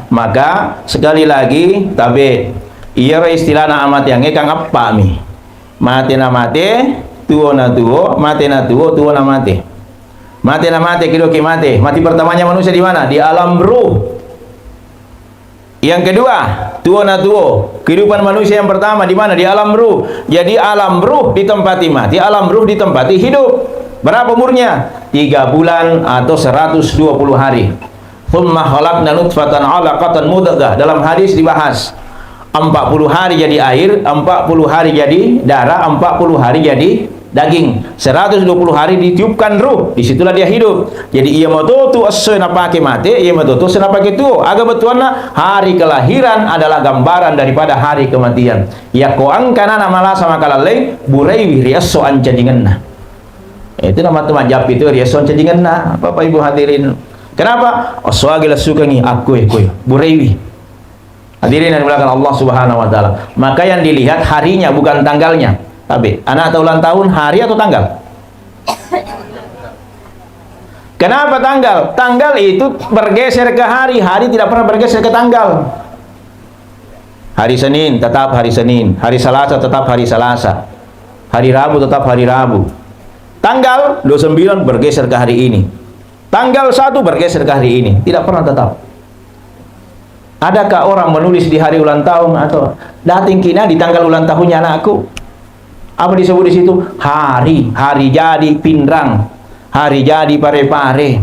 maka sekali lagi, tabe, iyaro istilahna amateangnge kang eppa'mi. Mate na mate, tuo na tuo, mate na tuo, tuo na mate. Mate na mate, kedoki mate. Mati pertamanya manusia di mana? Di alam ruh. Yang kedua, tuo na tuo. Kehidupan manusia yang pertama di mana? Di alam ruh. Jadi alam ruh ditempati mati, alam ruh ditempati hidup. Berapa umurnya? Tiga bulan atau seratus dua puluh hari. "Tsumma khalaqna nutfatan 'alaqatan mudghah." Dalam hadis dibahas, empat puluh hari jadi air, empat puluh hari jadi darah, empat puluh hari jadi daging, seratus dua puluh hari ditiupkan ruh, disitulah dia hidup. Jadi, iya matotu essoe napake mate, iya matotu essoe napake tuo. Aga bettuanna? Hari kelahiran adalah gambaran daripada hari kematian. Yakko engka anana malasa makalalleng, buraiwi ri esso ancajingenna. Itu nama tu majjappi tu ri esso ancajingenna, Bapak Ibu hadirin. Kenapa? Esso agi lessukengi, akkoe, koe, buraiwi. Hadirin yang dimuliakan Allah Subhanahu wa Ta'ala. Maka yang dilihat harinya, bukan tanggalnya. Tapi, anak atau ulang tahun, hari atau tanggal? Kenapa tanggal? Tanggal itu bergeser ke hari, hari tidak pernah bergeser ke tanggal. Hari Senin tetap hari Senin, hari Selasa tetap hari Selasa, hari Rabu tetap hari Rabu. Tanggal dua puluh sembilan bergeser ke hari ini. Tanggal satu bergeser ke hari ini, tidak pernah tetap. Adakah orang menulis di hari ulang tahun atau dating kina di tanggal ulang tahunnya anakku? Apa disebut di situ? Hari, hari jadi Pinrang, hari jadi Pare-Pare,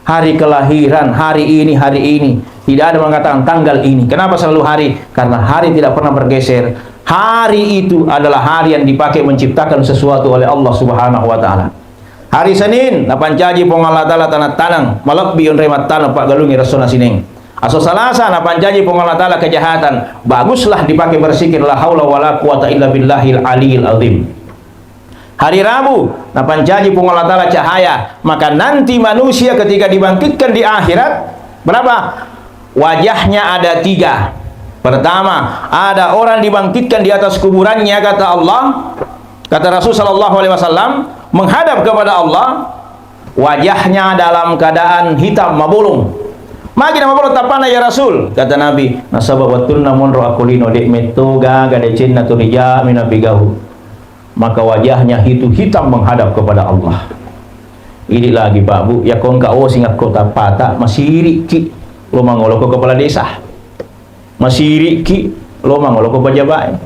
hari kelahiran, hari ini, hari ini. Tidak ada mengatakan tanggal ini. Kenapa selalu hari? Karena hari tidak pernah bergeser. Hari itu adalah hari yang dipakai menciptakan sesuatu oleh Allah Subhanahu wa Ta'ala. Hari Senin, napancaji Puang Allah Ta'ala tanang-tanang, malebbi onroi mattaneng paggalungngi ressona sining. Aso Salasa, napancaji Puang Allah Ta'ala kejahatan, baguslah dipakai bersikir, la haula wala quwata illa billahil aliyil azim. Hari Rabu, napancaji Puang Allah Ta'ala cahaya, maka nanti manusia ketika dibangkitkan di akhirat, berapa? Wajahnya ada tiga. Pertama, ada orang dibangkitkan di atas kuburannya, kata Allah, kata Rasul sallallahu alaihi wasallam, menghadap kepada Allah, wajahnya dalam keadaan hitam mabolong. Magi na mabolong tappana, ya Rasul? Kata Nabi, nasaba wettunna monro akko lino, de' metto gaga decenna tu rija'mi napigau. Maka wajahnya itu hitam menghadap kepada Allah. Idi lagi, Pak, Bu, yakko engka osing akko tappata, masirikki lo mangolo ko kepala desa. Masirikki lo mangolo ko pejabat.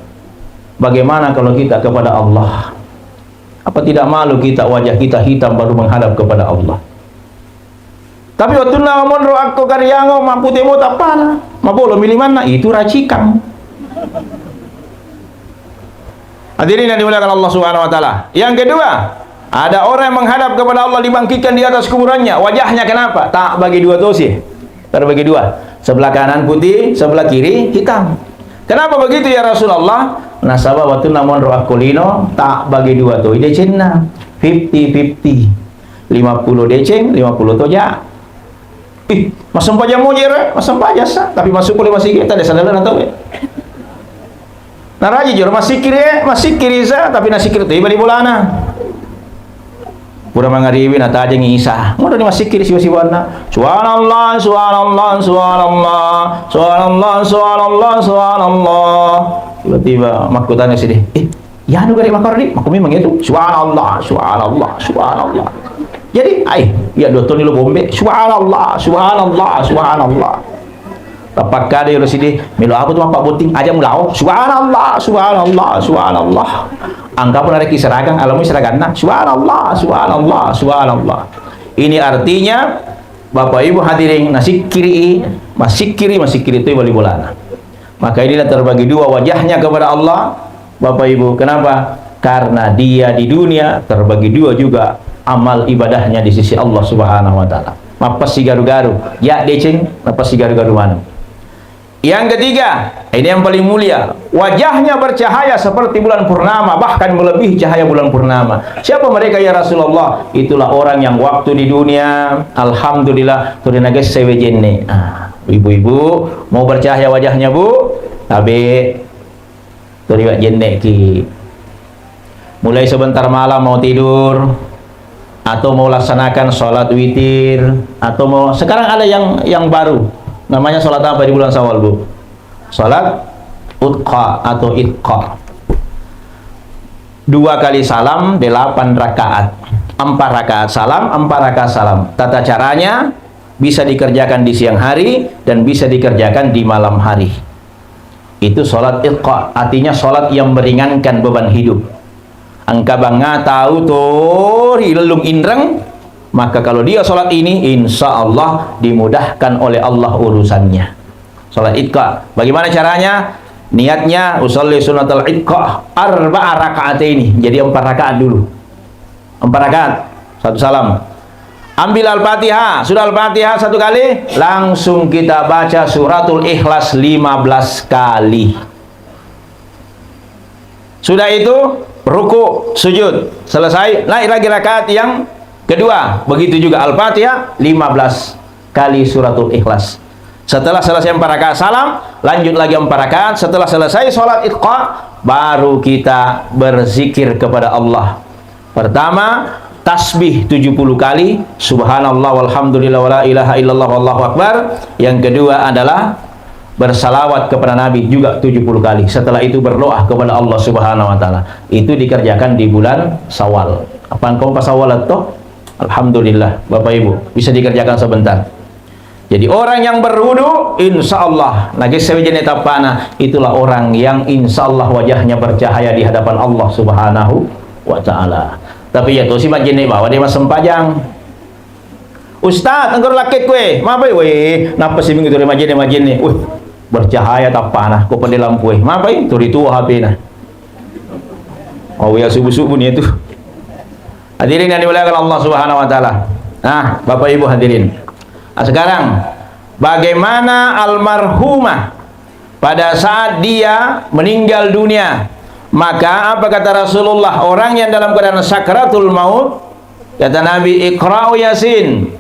Bagaimana kalau kita kepada Allah? Apa tidak malu kita, wajah kita hitam baru menghadap kepada Allah? Tapi wettunna monro akko kariango, mappute mo tappana, mabolo mi limanna, itu racikan. Hadirin yang dimuliakan Allah Subhanahu wa Ta'ala. Yang kedua, ada orang yang menghadap kepada Allah, dibangkitkan di atas kuburannya. Wajahnya kenapa? Tak bagi dua tosi. Terbagi dua. Sebelah kanan putih, sebelah kiri hitam. Kenapa begitu, ya Rasulullah? Nasaba wettunna monro akko lino, tak bagi dua toi decenna. Fifty fifty. Lima puluh deceng, lima puluh toja. Ih, massempajang mo jero, massempajang sa, tapi masuk pole masigi, tadi sadar na tau, eh. Naraji jero massikkiri, eh, massikkiri sa, tapi nassikkiri tu bali bolana. Pura mangaribi natajengi isa. Modoni massikkiri siwa-siwanna. Subhanallah, subhanallah, subhanallah. Subhanallah, subhanallah, subhanallah. Tiba-tiba makkutana siddi, "Eh, iyanu gare makkoro di?" Makku memang itu. Subhanallah, subhanallah, subhanallah. Jadi, ai, iya dua toni lo bombe. Subhanallah, subhanallah, subhanallah. Tapakkada ero siddi, melo apa tu mappabotting? Aja mulao. Subhanallah, subhanallah, subhanallah. Angka pun ada kisah ragang, alamu seraganna. Subhanallah, subhanallah, subhanallah. Ini artinya, Bapak Ibu hadirin, nasikkiri, masikkiri, masikkiri tu bali bolana. Maka inilah terbagi dua wajahnya kepada Allah, Bapak Ibu. Kenapa? Karena dia di dunia terbagi dua juga amal ibadahnya di sisi Allah Subhanahu wa Ta'ala. Mappasigaru-garu, ya deceng, mappasigaru-garu manu. Yang ketiga, ini yang paling mulia, wajahnya bercahaya seperti bulan purnama, bahkan melebihi cahaya bulan purnama. Siapa mereka, ya Rasulullah? Itulah orang yang waktu di dunia, alhamdulillah, tuli nagesse wejenne. Ah, ibu-ibu, mau bercahaya wajahnya, Bu? Tabe, tuli wejenne ki. Mulai sebentar malam mau tidur, atau mau laksanakan sholat witir, atau mau, sekarang ada yang yang baru, namanya sholat apa di bulan Syawal, Bu? Sholat utqa atau itqa. Dua kali salam, delapan rakaat. Empat rakaat salam, empat rakaat salam. Tata caranya bisa dikerjakan di siang hari dan bisa dikerjakan di malam hari. Itu sholat itqa, artinya sholat yang meringankan beban hidup. Engka bangnga tau tori lellung inreng, maka kalau dia sholat ini, insya Allah dimudahkan oleh Allah urusannya. Sholat itqa. Bagaimana caranya? Niatnya usalli sunnatal itqa arba'a raka'ataini. Jadi empat rakaat dulu. Empat rakaat. Satu salam. Ambil Al-Fatihah. Sudah Al-Fatihah satu kali, langsung kita baca suratul Ikhlas lima belas kali. Sudah itu, ruku, sujud. Selesai, naik lagi rakaat yang kedua. Begitu juga Al-Fatihah lima belas kali suratul Ikhlas. Setelah selesai empat rakaat salam, lanjut lagi empat rakaat. Setelah selesai sholat itqa, baru kita berzikir kepada Allah. Pertama, tasbih tujuh puluh kali, subhanallah walhamdulillah wala ilaha illallah wallahu akbar. Yang kedua adalah bersalawat kepada Nabi juga tujuh puluh kali. Setelah itu berdoa kepada Allah Subhanahu wa taala. Itu dikerjakan di bulan Syawal. Apa engkau pas Syawal toh? Alhamdulillah, Bapak Ibu, bisa dikerjakan sebentar. Jadi orang yang berwudu, insya Allah, nagessa wejene tappana, itulah orang yang insya Allah wajahnya bercahaya di hadapan Allah Subhanahu wa taala. Tapi ya tosi majjenne bawa dia massempajang. Ustaz, engkau lakke kue, mapai? Weh, nappa si minggu turi majjenne, majjenne. Weh, bercahaya tappana, ko pede lampu, eh. Mapai? Turi tua H P-na. Oh ya, subuh-subuh nih itu. Hadirin yang dimuliakan Allah Subhanahu wa taala. Nah, Bapak Ibu hadirin. Nah, sekarang bagaimana almarhumah pada saat dia meninggal dunia? Maka apa kata Rasulullah? Orang yang dalam keadaan sakratul maut, kata Nabi, "Iqra'u Yasin."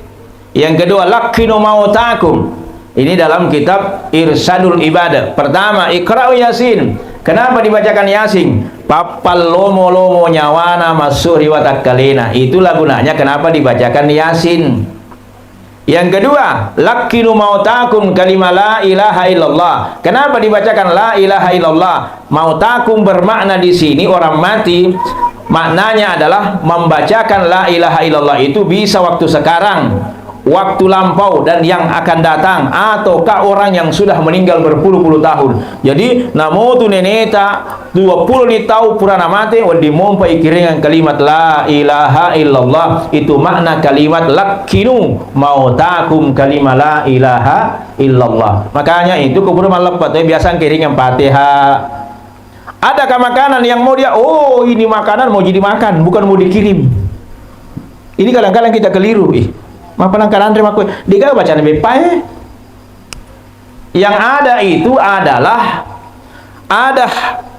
Yang kedua, "Laqqinu mautakum." Ini dalam kitab Irsyadul Ibadah. Pertama, "Iqra'u Yasin." Kenapa dibacakan Yasin? Pappallomo-lomo nyawana masuk ri watakkalena. Itulah gunanya kenapa dibacakan Yasin. Yang kedua, "Laqqinu mautakum kalima la ilaha illallah." Kenapa dibacakan la ilaha illallah? Mautakum bermakna di sini orang mati. Maknanya adalah membacakan la ilaha illallah itu bisa waktu sekarang, waktu lampau, dan yang akan datang, ataukah orang yang sudah meninggal berpuluh-puluh tahun. Jadi, namotu neneta, dua puluh ni tau purana mate, wedding mompa ikiringang kalimat la ilaha illallah. Itu makna kalimat laqqinu mautakum kalima la ilaha illallah. Makanya itu kuburu malleppa tu biasa kiringang Fatihah. Adakah makanan yang mau dia, oh, ini makanan mau jadi makan, bukan mau dikirim. Ini kadang-kadang kita keliru, ih. Mapa nang kananre makko, dega bacana beppae. Yang ada itu adalah ada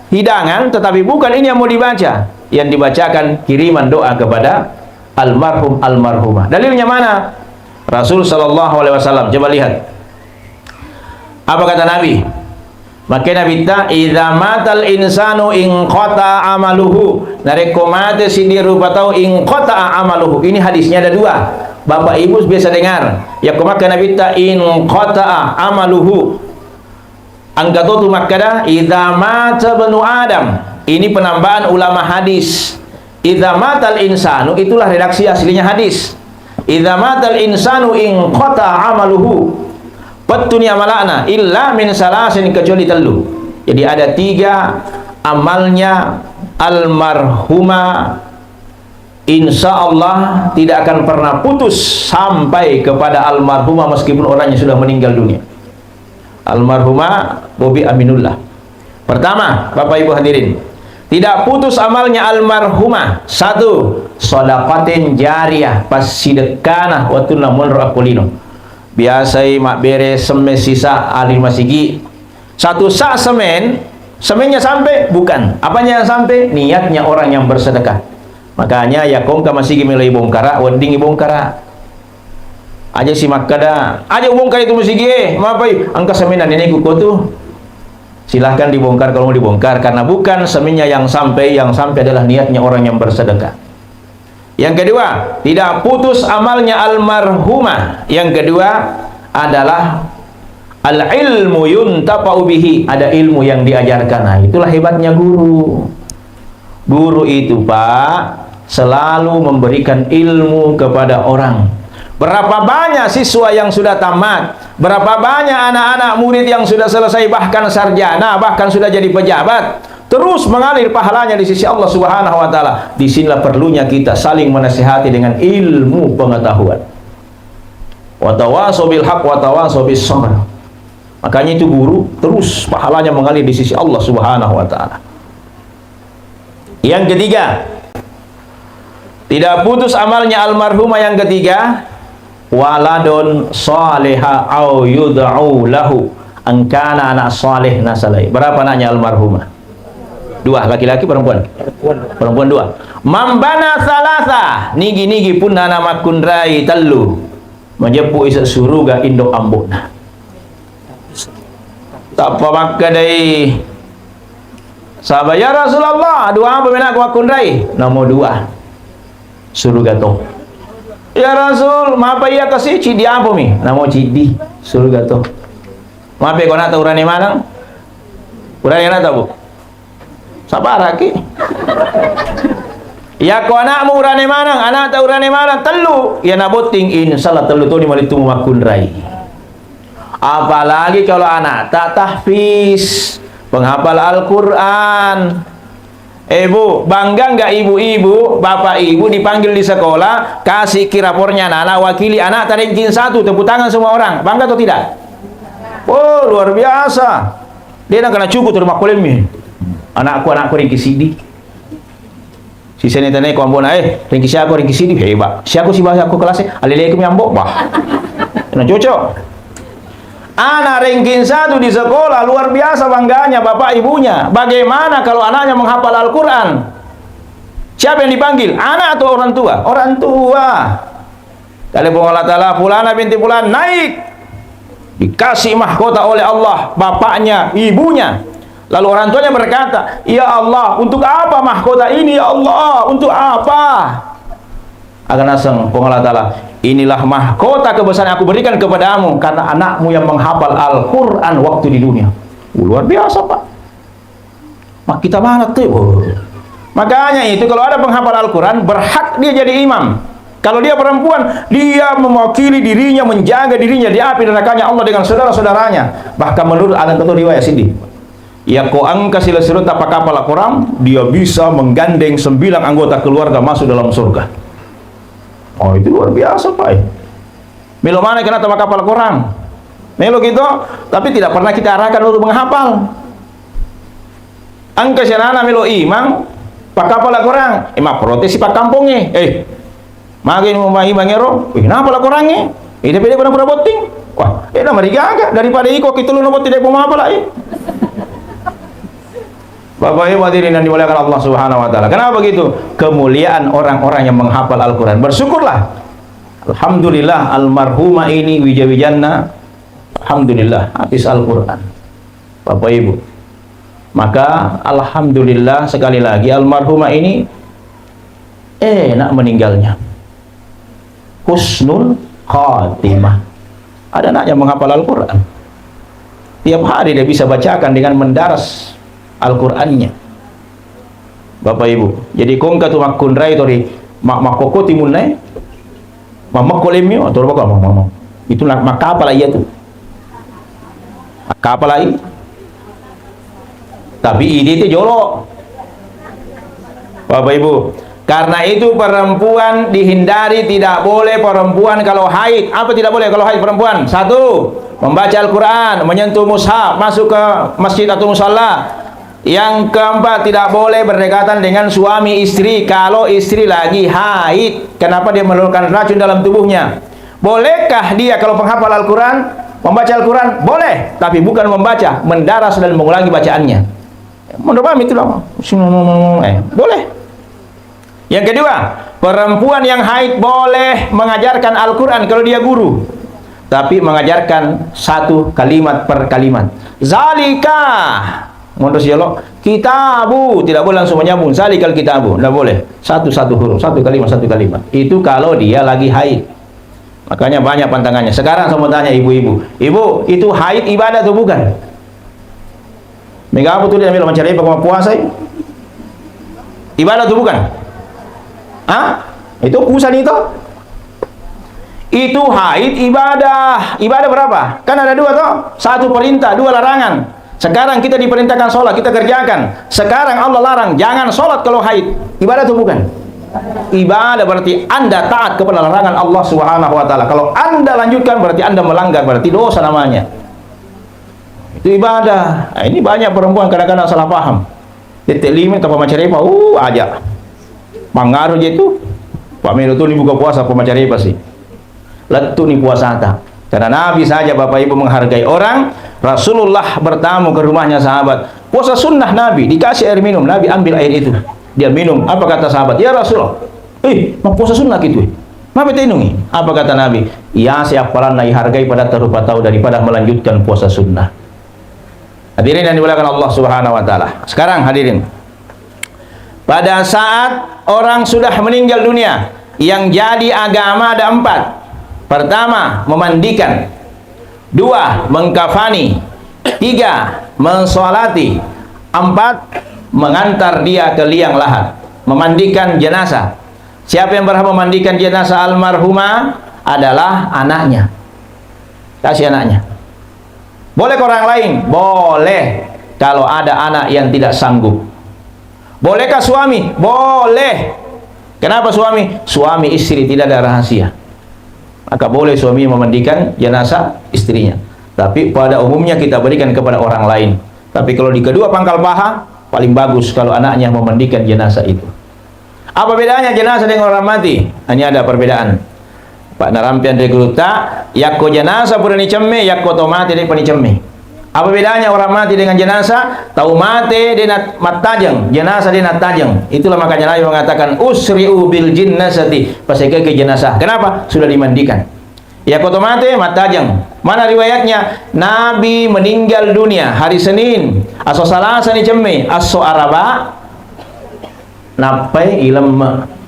hidangan, tetapi bukan ini yang mau dibaca. Yang dibacakan kiriman doa kepada almarhum almarhumah. Dalilnya mana? Rasul sallallahu alaihi wasallam. Coba lihat. Apa kata Nabi? Makkei Nabitta, "Idza matal insanu inqata'a amaluhu." Narekko mate siddi rupa tau, inqata'a amaluhu. Ini hadisnya ada dua. Bapak Ibu biasa dengar. Yakko makkei Nabitta, "Inqata'a amaluhu." Engka to tu makkeda, "Idza mata ibnu Adam." Ini penambahan ulama hadis. "Idza matal insanu," itulah redaksi aslinya hadis. "Idza matal insanu inqata'a amaluhu." Pettuni amala'na, illa min salasin, kecuali tellu. Jadi ada tiga amalnya almarhumah, insya Allah tidak akan pernah putus sampai kepada almarhumah meskipun orangnya sudah meninggal dunia. Almarhumah Bobi Aminullah. Pertama, Bapak Ibu hadirin, tidak putus amalnya almarhumah. Satu, sadaqatin jariyah, passidekkana wettunna monro akko lino. Biasai mabbere semme sisa ali masigi. Satu sa semen, semennya sampai? Bukan. Apanya yang sampai? Niatnya orang yang bersedekah. Makanya ya kongka masigi melo ibongkara, wedding ibongkara. Aja si makkeda, "Aja ubongkar itu masigi e, mapai, engka semenna nenekku ko tu." Silahkan dibongkar kalau mau dibongkar, karena bukan semennya yang sampai, yang sampai adalah niatnya orang yang bersedekah. Yang kedua, tidak putus amalnya almarhumah. Yang kedua adalah al-ilmu yuntafa'u bihi, ada ilmu yang diajarkan. Nah, itulah hebatnya guru. Guru itu, Pak, selalu memberikan ilmu kepada orang. Berapa banyak siswa yang sudah tamat, berapa banyak anak-anak murid yang sudah selesai, bahkan sarjana, bahkan sudah jadi pejabat, terus mengalir pahalanya di sisi Allah Subhanahu wa Ta'ala. Disinilah perlunya kita saling menasihati dengan ilmu pengetahuan. Wa tawasau bil haq, wa tawasau bis sabr. Makanya itu guru terus pahalanya mengalir di sisi Allah Subhanahu wa Ta'ala. Yang ketiga, tidak putus amalnya almarhumah yang ketiga, waladun saleha au yud'u lahu, engkana anak saleh nasalai. Berapa anaknya almarhumah? Dua, laki-laki, perempuan? Perempuan dua. Mambana salasa, nigi-nigi punna anak makkunrai tellu. Majeppu ise suruga indo ambo'na. Tappa makkedai saba, "Ya Rasulullah, dua apa menakku makkunrai?" "Namo dua, suruga to." "Ya Rasul, mapa iya kasi ciddi apa mi?" "Namo ciddi, suruga to." "Mape ko anakta urane maneng?" "Urane anakta, Bu?" Sabaraki. Yako anakmu urane maneng, anakta urane maneng, tellu. Iya nabotting, insya Allah tellu toni malittumu makkunrai. Apalagi kalau anakta tahfiz, penghafal Al-Quran. Eh, Bu, bangga nggak ibu-ibu, bapak ibu dipanggil di sekolah, kasih ki rapornya anak-anak, wakili anakta ranking satu, tepuk tangan semua orang. Bangga atau tidak? Oh, luar biasa. Dia nak kena cukup terima kolemmi. Anakku, anakku ranking sidi. Sisene tane ko ambona, eh, ranking siapa, ranking sidi, hebat. Siapa sih bahasa aku kelasnya? Alilekumi ambo, bah. Nah, cocok. Anak ranking satu di sekolah, luar biasa bangganya bapak ibunya. Bagaimana kalau anaknya menghafal Al-Quran? Siapa yang dipanggil? Anak atau orang tua? Orang tua. Telepon Allah Ta'ala, "Fulana binti Fulan, naik." Dikasih mahkota oleh Allah, bapaknya, ibunya. Lalu orang tuanya berkata, "Ya Allah, untuk apa mahkota ini, ya Allah? Untuk apa?" Akan naseng Puang Allah Ta'ala, "Inilah mahkota kebesaran yang aku berikan kepadamu karena anakmu yang menghafal Al-Quran waktu di dunia." Luar biasa, Pak. Makkita banget tuh. Makanya itu kalau ada penghafal Al-Quran, berhak dia jadi imam. Kalau dia perempuan, dia mewakili dirinya, menjaga dirinya di api nerakanya Allah dengan saudara-saudaranya. Bahkan menurut ada satu riwayat sini, ya ko engka sila-sila tapakapal Al-Quran, dia bisa menggandeng sembilan anggota keluarga masuk dalam surga. Oh, itu luar biasa, Pak. Melo mana kena tapakapal Al-Quran. Melo gitu, tapi tidak pernah kita arahkan untuk menghafal. Engka si anana melo imang, pakapal Al-Quran, eh, mapprotes si pakkampongnge. Eh, magi nu maimang ero? Wih, kenapa Al-Qurangnge? Eh, tapi dia pernah pura botting. Wah, eh, namarigaga daripada iko kita lu botting dari pemapala, eh. Bapak Ibu hadirin yang dimuliakan Allah Subhanahu wa Ta'ala. Kenapa begitu? Kemuliaan orang-orang yang menghafal Al-Quran. Bersyukurlah. Alhamdulillah, almarhumah ini wija-wijanna, alhamdulillah, habis Al-Quran. Bapak Ibu. Maka, alhamdulillah, sekali lagi, almarhumah ini enak meninggalnya. Husnul khatimah. Ada anaknya menghafal Al-Quran. Tiap hari dia bisa bacakan dengan mendaras Al-Qurannya. Bapak Ibu, jadi kongka tu makkunrai tori, ma-, makkokko timunnae, mammekko lemmi, oh, toro bako, ma-, ma-, ma-, itu nak makkapala iya tu. Makkapalai. Tapi ide itu jolo. Bapak Ibu, karena itu perempuan dihindari, tidak boleh perempuan kalau haid. Apa tidak boleh kalau haid perempuan? Satu, membaca Al-Quran, menyentuh mushaf, masuk ke masjid atau musala. Yang keempat, tidak boleh berdekatan dengan suami istri kalau istri lagi haid. Kenapa? Dia menurunkan racun dalam tubuhnya. Bolehkah dia kalau penghafal Al-Quran, membaca Al-Quran? Boleh, tapi bukan membaca, mendaras dan mengulangi bacaannya. Menurut kami itu lama. Eh, boleh. Yang kedua, perempuan yang haid boleh mengajarkan Al-Quran kalau dia guru. Tapi mengajarkan satu kalimat per kalimat. Zalika. Menurut si Yolo, kitabu. Tidak boleh langsung menyambung. Zalikal kitabu. Tidak boleh. Satu-satu huruf. Satu kalimat, satu kalimat. Itu kalau dia lagi haid. Makanya banyak pantangannya. Sekarang saya mau tanya ibu-ibu. Ibu, itu haid ibadah atau bukan? Mega apa tu dia bilang mencari apa puasa? Ibadah tu bukan? Hah? Itu pusat itu. Itu haid ibadah. Ibadah berapa? Kan ada dua toh. Satu perintah, dua larangan. Sekarang kita diperintahkan sholat, kita kerjakan. Sekarang Allah larang, jangan sholat kalau haid. Ibadah atau bukan? Ibadah berarti Anda taat kepada larangan Allah Subhanahu wa Ta'ala. Kalau Anda lanjutkan, berarti Anda melanggar, berarti dosa namanya. Itu ibadah. Nah, ini banyak perempuan kadang-kadang salah paham. Tette lima tappa macarepa, uh, aja. Mangaru je tu. Pak Melo tu ni buka puasa, apa macarepa sih? Lettu ni puasata. Karena Nabi saja, Bapak Ibu, menghargai orang. Rasulullah bertamu ke rumahnya sahabat. Puasa sunnah Nabi, dikasih air minum, Nabi ambil air itu. Dia minum. Apa kata sahabat? "Ya Rasulullah, eh, mau puasa sunnah gitu, eh. Mau bete inungi?" Apa kata Nabi? "Ya, siapa na ihargai pada tarupa tahu daripada melanjutkan puasa sunnah." Hadirin yang dimuliakan Allah Subhanahu wa Ta'ala. Sekarang, hadirin, pada saat orang sudah meninggal dunia, yang jadi agama ada empat. Pertama, memandikan. Dua, mengkafani. Tiga, mensolati. Empat, mengantar dia ke liang lahat. Memandikan jenazah. Siapa yang berhak memandikan jenazah almarhumah? Adalah anaknya. Kasih anaknya. Boleh ke orang lain? Boleh. Kalau ada anak yang tidak sanggup. Bolehkah suami? Boleh. Kenapa suami? Suami istri tidak ada rahasia. Maka boleh suami memandikan jenazah istrinya. Tapi pada umumnya kita berikan kepada orang lain. Tapi kalau di kedua pangkal paha, paling bagus kalau anaknya memandikan jenazah itu. Apa bedanya jenazah dengan orang mati? Hanya ada perbedaan. Pak narampian dari gurutta, yakko jenazah pura nicemme, yakko to mate de' pa nicemme. Apa bedanya orang mati dengan jenazah? Tau mate de' na mattajeng, jenazah de' nattajeng. Itulah makanya Nabi mengatakan, "Usri'u bil jinnazati," pasekeke jenazah. Kenapa? Sudah dimandikan. Yakko to mate, mattajeng. Mana riwayatnya? Nabi meninggal dunia hari Senin, aso Salasa nicemme, aso Araba nappai ilemme.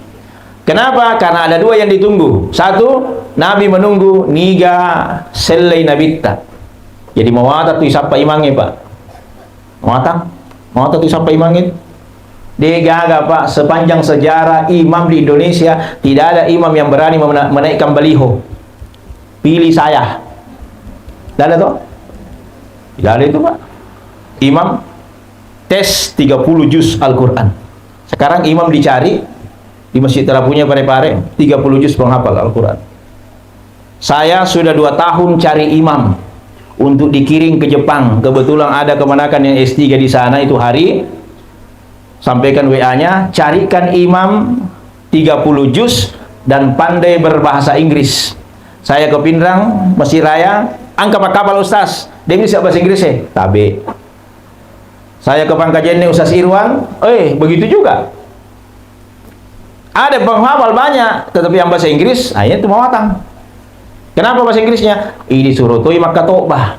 Kenapa? Karena ada dua yang ditunggu. Satu, Nabi menunggu niga sellei nabitta. Jadi mawatang tu isappa imangnge, Pak. Mawatang, mawatang tu isappa imangnge. De' gaga, Pak, sepanjang sejarah imam di Indonesia tidak ada imam yang berani mena-, menaikkan baliho. Pilih saya. Tidak ada toh? Tidak ada itu, Pak. Imam tes tiga puluh juz Al-Quran. Sekarang imam dicari di Masjid Tarapunya Parepare, tiga puluh juz penghafal Al-Quran. Saya sudah dua tahun cari imam untuk dikirim ke Jepang. Kebetulan ada kemenakan yang S tiga di sana itu hari. Sampaikan W A-nya, carikan imam tiga puluh juz dan pandai berbahasa Inggris. Saya ke Pinrang, Masjid Raya, engka pakkapal ustaz, de' misseng bahasa Inggris e, tabe. Saya ke Pangkajene, Ustaz Irwan, eh, begitu juga. Ada penghafal banyak, tetapi yang bahasa Inggris, ah, itu mawatang. Kenapa bahasa Inggrisnya? Ini suruh toi makkatobah.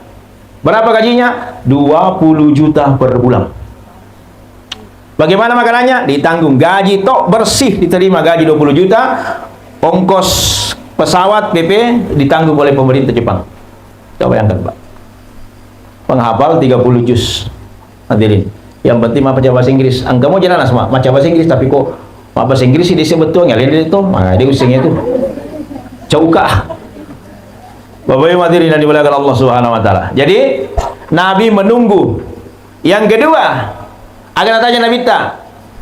Berapa gajinya? Dua puluh juta per bulan. Bagaimana makanannya? Ditanggung, gaji tok bersih diterima, gaji dua puluh juta, ongkos pesawat, P P, ditanggung oleh pemerintah Jepang. Coba bayangkan, Pak. Penghafal tiga puluh juz. Hadirin. Yang penting maca bahasa Inggris. Engka mo jana nasma, maca bahasa Inggris, tapi ko mabbahasa Inggris de' sebetulnya, lain itu. Nah, de' useng itu. Cauka. Bapak Ibu hadirin yang dimuliakan Allah Subhanahu wa Ta'ala. Jadi, Nabi menunggu. Yang kedua, aga natanya Nabitta?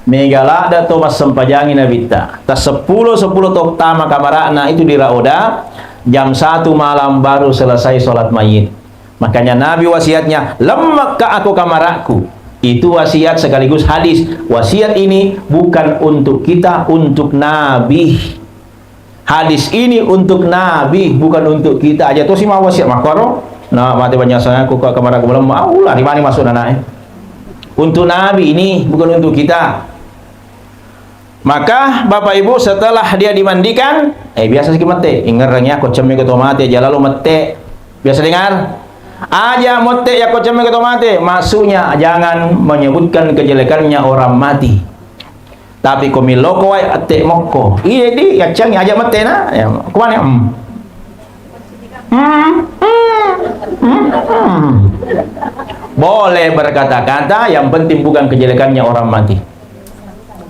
Mega ladda to massempajangi Nabitta. Tasseppulo, seppulo to tama kamara'na itu di Rauda, jam satu malam baru selesai sholat mayit. Makanya Nabi wasiatnya, "Lemmekka ako kamara'ku." Itu wasiat sekaligus hadis. Wasiat ini bukan untuk kita, untuk Nabi. Hadis ini untuk Nabi, bukan untuk kita. Aja tosi mawasiat makkoro. Nah, mate banyak sangaku ke kamara'ku melemma. Aula, di mana masuk nanae? Untuk Nabi ini, bukan untuk kita. Maka Bapak Ibu, setelah dia dimandikan, eh, biasa siki mette. Ingerrang ya, ko cemme ko to mate, aja lalu mette. Biasa dengar? Aja mette ya ko cemme ko to mate. Maksudnya jangan menyebutkan kejelekannya orang mati. Tapi ko miloko wae ette mokko. Iya di, kacang aja mette na. Ya, kuane, hmm. Hmm, hmm, hmm, hmm. Boleh berkata-kata, yang penting bukan kejelekannya orang mati.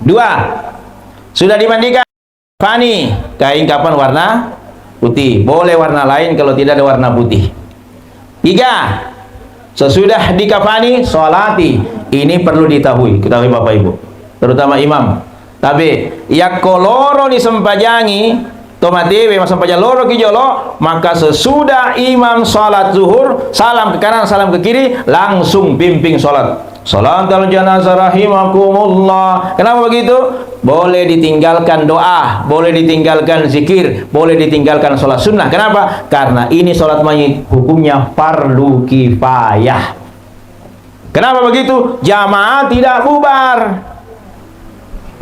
Dua, sudah dimandikan, kafani, kain kapan warna putih. Boleh warna lain kalau tidak ada warna putih. Tiga, sesudah dikafani, sholati. Ini perlu diketahui, ketahui Bapak Ibu, terutama imam. Tapi yakko loro ni sempajangi, Tomatewe massempajang loroki jolo, maka sesudah imam salat zuhur, salam ke kanan, salam ke kiri, langsung pimping salat. Salatal janazah rahimakumullah. Kenapa begitu? Boleh ditinggalkan doa, boleh ditinggalkan zikir, boleh ditinggalkan salat sunnah. Kenapa? Karena ini salat mayit hukumnya fardu kifayah. Kenapa begitu? Jamaah tidak bubar.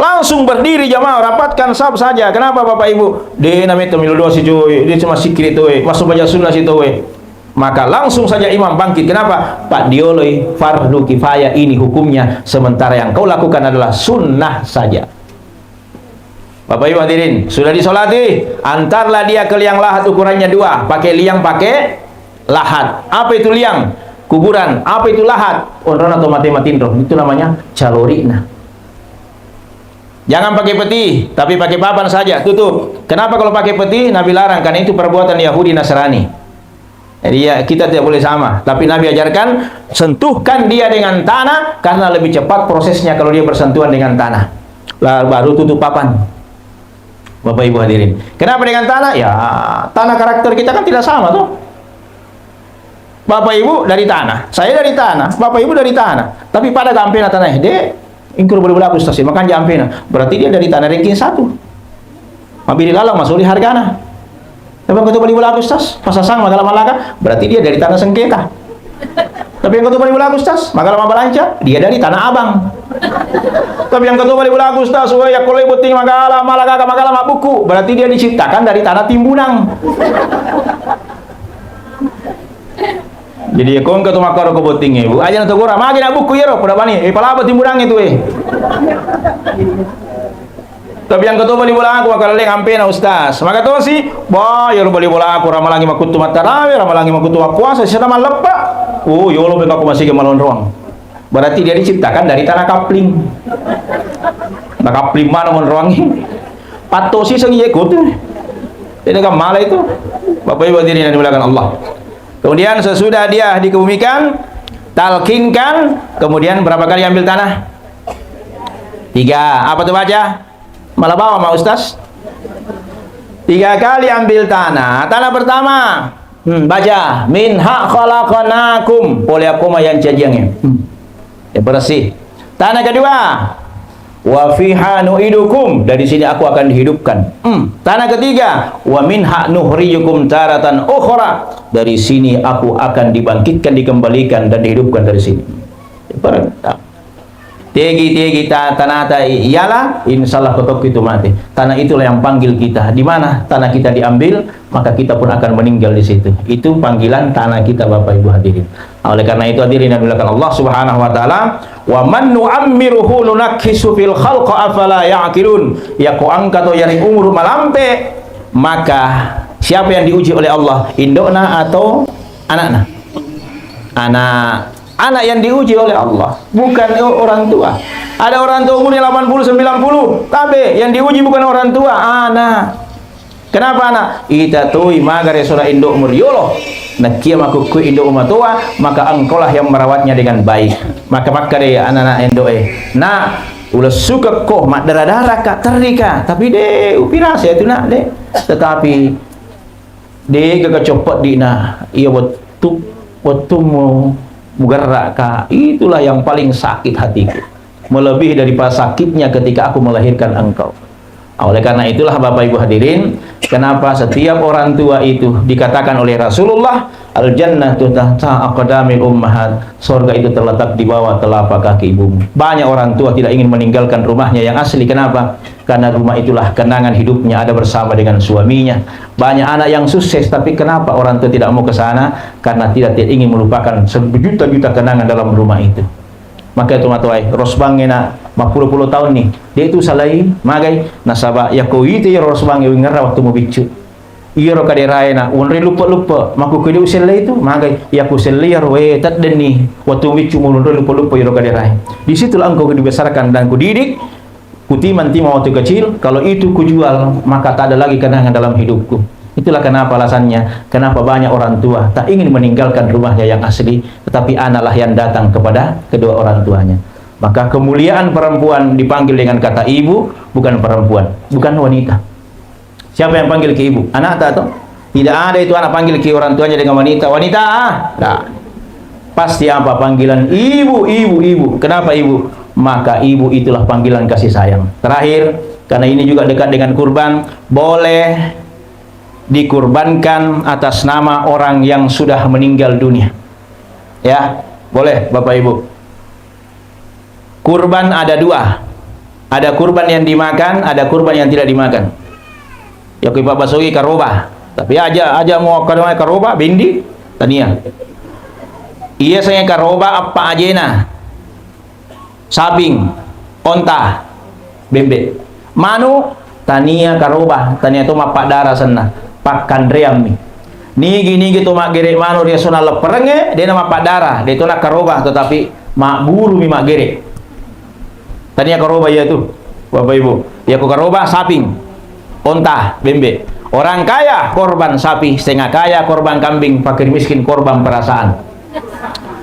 Langsung berdiri jamaah, rapatkan saf saja. Kenapa, Bapak Ibu? De' name to milo doa si joe, de' cuma sikri to e, masuk baca sunnah si to e. Maka langsung saja imam bangkit. Kenapa? Pak dioloi fardu kifayah ini hukumnya. Sementara yang kau lakukan adalah sunnah saja. Bapak Ibu hadirin, sudah disolati, antarlah dia ke liang lahat ukurannya dua, pakai liang, pakai lahat. Apa itu liang? Kuburan. Apa itu lahat? Onrona to mate matinro. Itu namanya calorina. Jangan pakai peti, tapi pakai papan saja, tutup. Kenapa kalau pakai peti? Nabi larang, karena itu perbuatan Yahudi Nasrani. Jadi ya, kita tidak boleh sama. Tapi Nabi ajarkan, sentuhkan dia dengan tanah, karena lebih cepat prosesnya kalau dia bersentuhan dengan tanah. Lah, baru tutup papan. Bapak Ibu hadirin. Kenapa dengan tanah? Ya, tanah karakter kita kan tidak sama tuh. Bapak Ibu dari tanah, saya dari tanah, Bapak Ibu dari tanah. Tapi pada gampena tanah, eh, de', engka ro bali bolaku Ustaz, makan jampena. Berarti dia dari tanah ranking satu. Mabili lalang masuli hargana. Tapi engka tu bali bolaku Ustaz, pasasang magala malaga, berarti dia dari tanah sengketa. Tapi engka tu bali bolaku Ustaz, magala mabalanca, dia dari Tanah Abang. Tapi engka tu bali bolaku Ustaz, woi, yakko loi botting magala malaga, magala mabbuku, berarti dia diciptakan dari tanah Timbunan. Jadi, ya, ko engka tu makkoro ko bottingnge, Bu. Aja' na togora, magi na bukku iyaro, pada bani, eh, palaba timburangnge tu, eh. Tapi engka to bali bolaku, maka lelleng ampena, Ustaz. Maka tosi, bah, iyaro bali bolaku, ramalangi makuttu mattarawe, ramalangi makuttu mappuasa, sisana malleppa. Oh, yolo beka ko masigi malonroang. Berarti dia diciptakan dari tanah kapling. Nah, kapling mana monroangi? Pattosi segi iyako tu. Tidak kan malah itu. Bapak Ibu hadirin yang dimuliakan Allah. Kemudian sesudah dia dikebumikan, talkinkan, kemudian berapa kali ambil tanah? Tiga. Apa tu baca? Malah bawa ma Ustaz? Tiga kali ambil tanah. Tanah pertama, hmm, baca, "Minha khalaqnakum." Pole akko ma yang cajiangnge. Hmm. Ya, bersih. Tanah kedua, "Wa fiha nu'idukum." Dari sini aku akan dihidupkan. Hmm. Tanah ketiga, "Wa minha nukhrijukum taratan ukhra." Dari sini aku akan dibangkitkan, dikembalikan, dan dihidupkan dari sini. Ibarat, tegi-tegi ta-, tanata i-, iala, insya Allah ko tokki tu mate. Tanah itulah yang panggil kita. Di mana tanah kita diambil, maka kita pun akan meninggal di situ. Itu panggilan tanah kita, Bapak Ibu hadirin. Nah, oleh karena itu, hadirin yang dimuliakan Allah Subhanahu wa Ta'ala, "Wa man nu'ammiruhu nunakkishu fil khalqi afala ya'qilun." Ya ko engka to yaring umur malampe, maka siapa yang diuji oleh Allah? Indokna atau anakna? Anak. Anak yang diuji oleh Allah, bukan o-, orang tua. Ada orang tua umurnya delapan puluh, sembilan puluh, tabe, yang diuji bukan orang tua, anak. Kenapa anak? Ita toi magare sura indokmu riolo. Nakia makukkui indokmu matoa, maka engkaulah yang merawatnya dengan baik. Maka makkeda anak-anak indoke, "Nak, ulessukekko, maddara-daraka, terrika, tapi de upirasa itu, Nak, de." Tetapi De'gaga coppeddina iya wettu, wettummu mugerra'ka, itulah yang paling sakit hatiku, melebihi daripada sakitnya ketika aku melahirkan engkau. Nah, oleh karena itulah, Bapak Ibu hadirin, kenapa setiap orang tua itu dikatakan oleh Rasulullah, "Al-jannatu tahta aqdamil ummahat," sorga itu terletak di bawah telapak kaki ibumu. Banyak orang tua tidak ingin meninggalkan rumahnya yang asli. Kenapa? Karena rumah itulah kenangan hidupnya ada bersama dengan suaminya. Banyak anak yang sukses, tapi kenapa orang tua tidak mau ke sana? Karena tidak, tidak ingin melupakan sejuta-juta kenangan dalam rumah itu. Maka itu matoai, rosbangnge na mappulo-pulo tahun ni. Dia itu salai, magai, nasaba ya ko ite rosbangnge wingerra waktu mubiccu. Iyaro kaderaena, unre luppe-luppe, makkukue de usellei tu, magai, iya kusellei iyaro, eh, teddenni, wettu mubiccu munre luppe-luppe iyaro kaderae. Di situlah engkau dibesarkan dan kudidik, kutimang-timang waktu kecil, kalau itu kujual, maka tak ada lagi kenangan dalam hidupku. Itulah kenapa alasannya, kenapa banyak orang tua tak ingin meninggalkan rumahnya yang asli, tetapi anaklah yang datang kepada kedua orang tuanya. Maka kemuliaan perempuan dipanggil dengan kata ibu, bukan perempuan, bukan wanita. Siapa yang panggil ke ibu? Anakta toh? Tidak ada itu anak panggil ke orang tuanya dengan wanita. Wanita, ah, nah. Pasti apa panggilan? Ibu, ibu, ibu. Kenapa ibu? Maka ibu itulah panggilan kasih sayang. Terakhir, karena ini juga dekat dengan kurban, boleh dikurbankan atas nama orang yang sudah meninggal dunia. Ya, boleh, Bapak Ibu. Kurban ada dua. Ada kurban yang dimakan, ada kurban yang tidak dimakan. Yakko ipabbasoki karoba. Tapi aja, aja mau karoba, karoba, bindi, tania. Iya, saya karoba apa ajena. Saping, onta, bembe. Manu, tania karoba, tania to mappaddara senna. Pakkanreammi. Nigi-nigi to maggere manu ri asona lepperengnge, dena mappaddara, de to nakkaroba, tetapi mabburumi maggere. Tania karoba iya tu, Bapak Ibu. Iya ko karoba saping, onta, bembe. Orang kaya korban sapi, setengah kaya korban kambing, fakir miskin korban perasaan.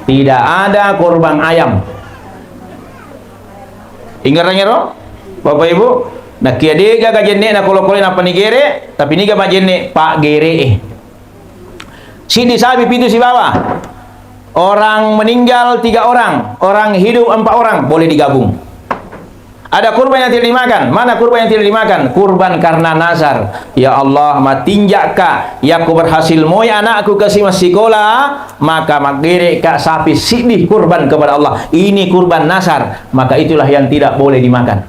Tidak ada korban ayam. Ingerangero, Bapak Ibu, nakia dega gajenne na kolo-kolo na panigere, tapi niga majenne pak gere. Sidi sapi pitu sibawa. Orang meninggal tiga orang, orang hidup empat orang, boleh digabung. Ada kurban yang tidak dimakan. Mana kurban yang tidak dimakan? Kurban karena nazar. Ya Allah, matinjakka, yakko berhasil moi anakku kasi massikola, maka maggerekka sapi siddi kurban kepada Allah. Ini kurban nazar. Maka itulah yang tidak boleh dimakan.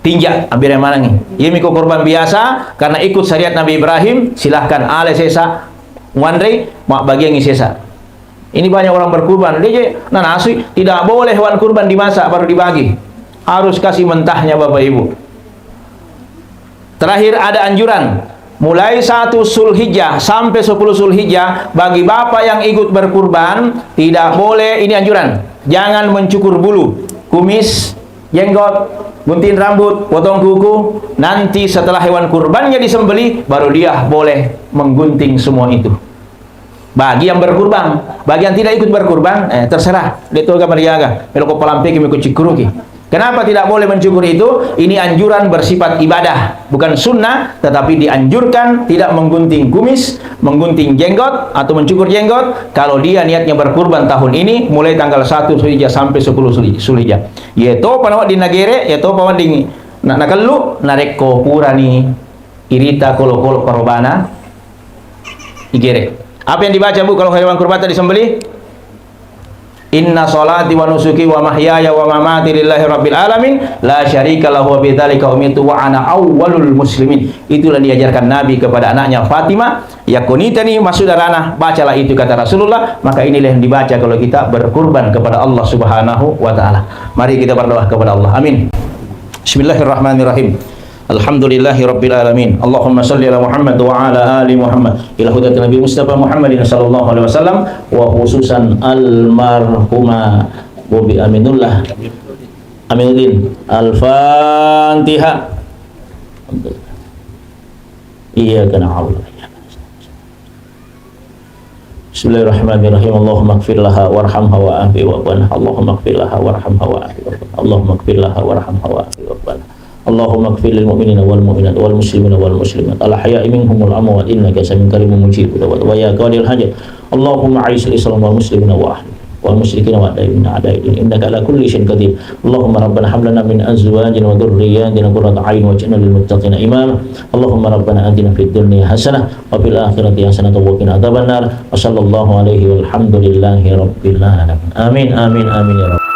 Tinja, abbere manengngi. Iyami ko korban biasa, karena ikut syariat Nabi Ibrahim, silahkan ale sesa, muanrei, mabbagiangngi sesa. Ini banyak orang berkurban, dia je nanasui, tidak boleh hewan kurban dimasak baru dibagi. Harus kasih mentahnya Bapak Ibu. Terakhir ada anjuran, mulai satu Zulhijjah sampai sepuluh Zulhijjah, bagi bapak yang ikut berkurban, tidak boleh, ini anjuran, jangan mencukur bulu, kumis, jenggot, gunting rambut, potong kuku. Nanti setelah hewan kurbannya disembelih, baru dia boleh menggunting semua itu. Bagi yang berkurban, bagi yang tidak ikut berkurban, eh, terserah. De toga mariaga, meloko palampeki, meko cikkuruki. Kenapa tidak boleh mencukur itu? Ini anjuran bersifat ibadah, bukan sunnah, tetapi dianjurkan tidak menggunting kumis, menggunting jenggot, atau mencukur jenggot, kalau dia niatnya berkurban tahun ini, mulai tanggal satu Zulhijjah sampai sepuluh Zulhi-, Zulhijjah. Ye topa nawedding nagere, ye topa wedding na-, nakellu, narekko purani irita kolo-kolo karobana, igere. Apa yang dibaca, Bu, kalau hewan kurbanta disembelih? "Inna salati wa nusuki wa mahyaya wa mamati lillahi rabbil alamin, la syarika lahu wa bidzalika umirtu wa ana awwalul muslimin." Itulah diajarkan Nabi kepada anaknya Fatimah. Yakko nitani masuk darana, bacalah itu, kata Rasulullah. Maka inilah yang dibaca kalau kita berkurban kepada Allah Subhanahu wa Ta'ala. Mari kita berdoa kepada Allah. Amin. Bismillahirrahmanirrahim. Alhamdulillahi rabbil alamin. Allahumma salli ala Muhammad wa ala ali Muhammad. Ila hudrat Nabi Mustafa Muhammadin sallallahu alaihi wasallam, wa khususan almarhuma Bobi Aminullah. Aminuddin. Al-Fatihah. Iyyaka na'budu wa iyyaka nasta'in. Bismillahirrahmanirrahim. Allahumma ighfir laha warhamha wa afi wa'fu anha. Allahumma ighfir laha warhamha wa afi wa'fu anha. Allahumma ighfir laha warhamha wa afi wa'fu anha. Allahumma ighfir lil mu'minina wal mu'minat wal muslimina wal muslimat al ahya'i minhum wal amwat innaka samiun qaribun mujibud da'wat. Wa ya qadil hajat. Allahumma a'izz al Islam wal muslimina wa ahli wal musyrikina wa a'da'ina a'da'id din innaka ala kulli syai'in qadir. Allahumma rabbana hab lana min azwajina wa dhurriyyatina qurrata a'yun waj'alna lil muttaqina imama. Allahumma rabbana atina fid dunya hasanah wa fil akhirati hasanatan wa qina adzabannar. Wa sallallahu alaihi walhamdulillahi rabbil alamin. Amin, amin, amin ya rabbal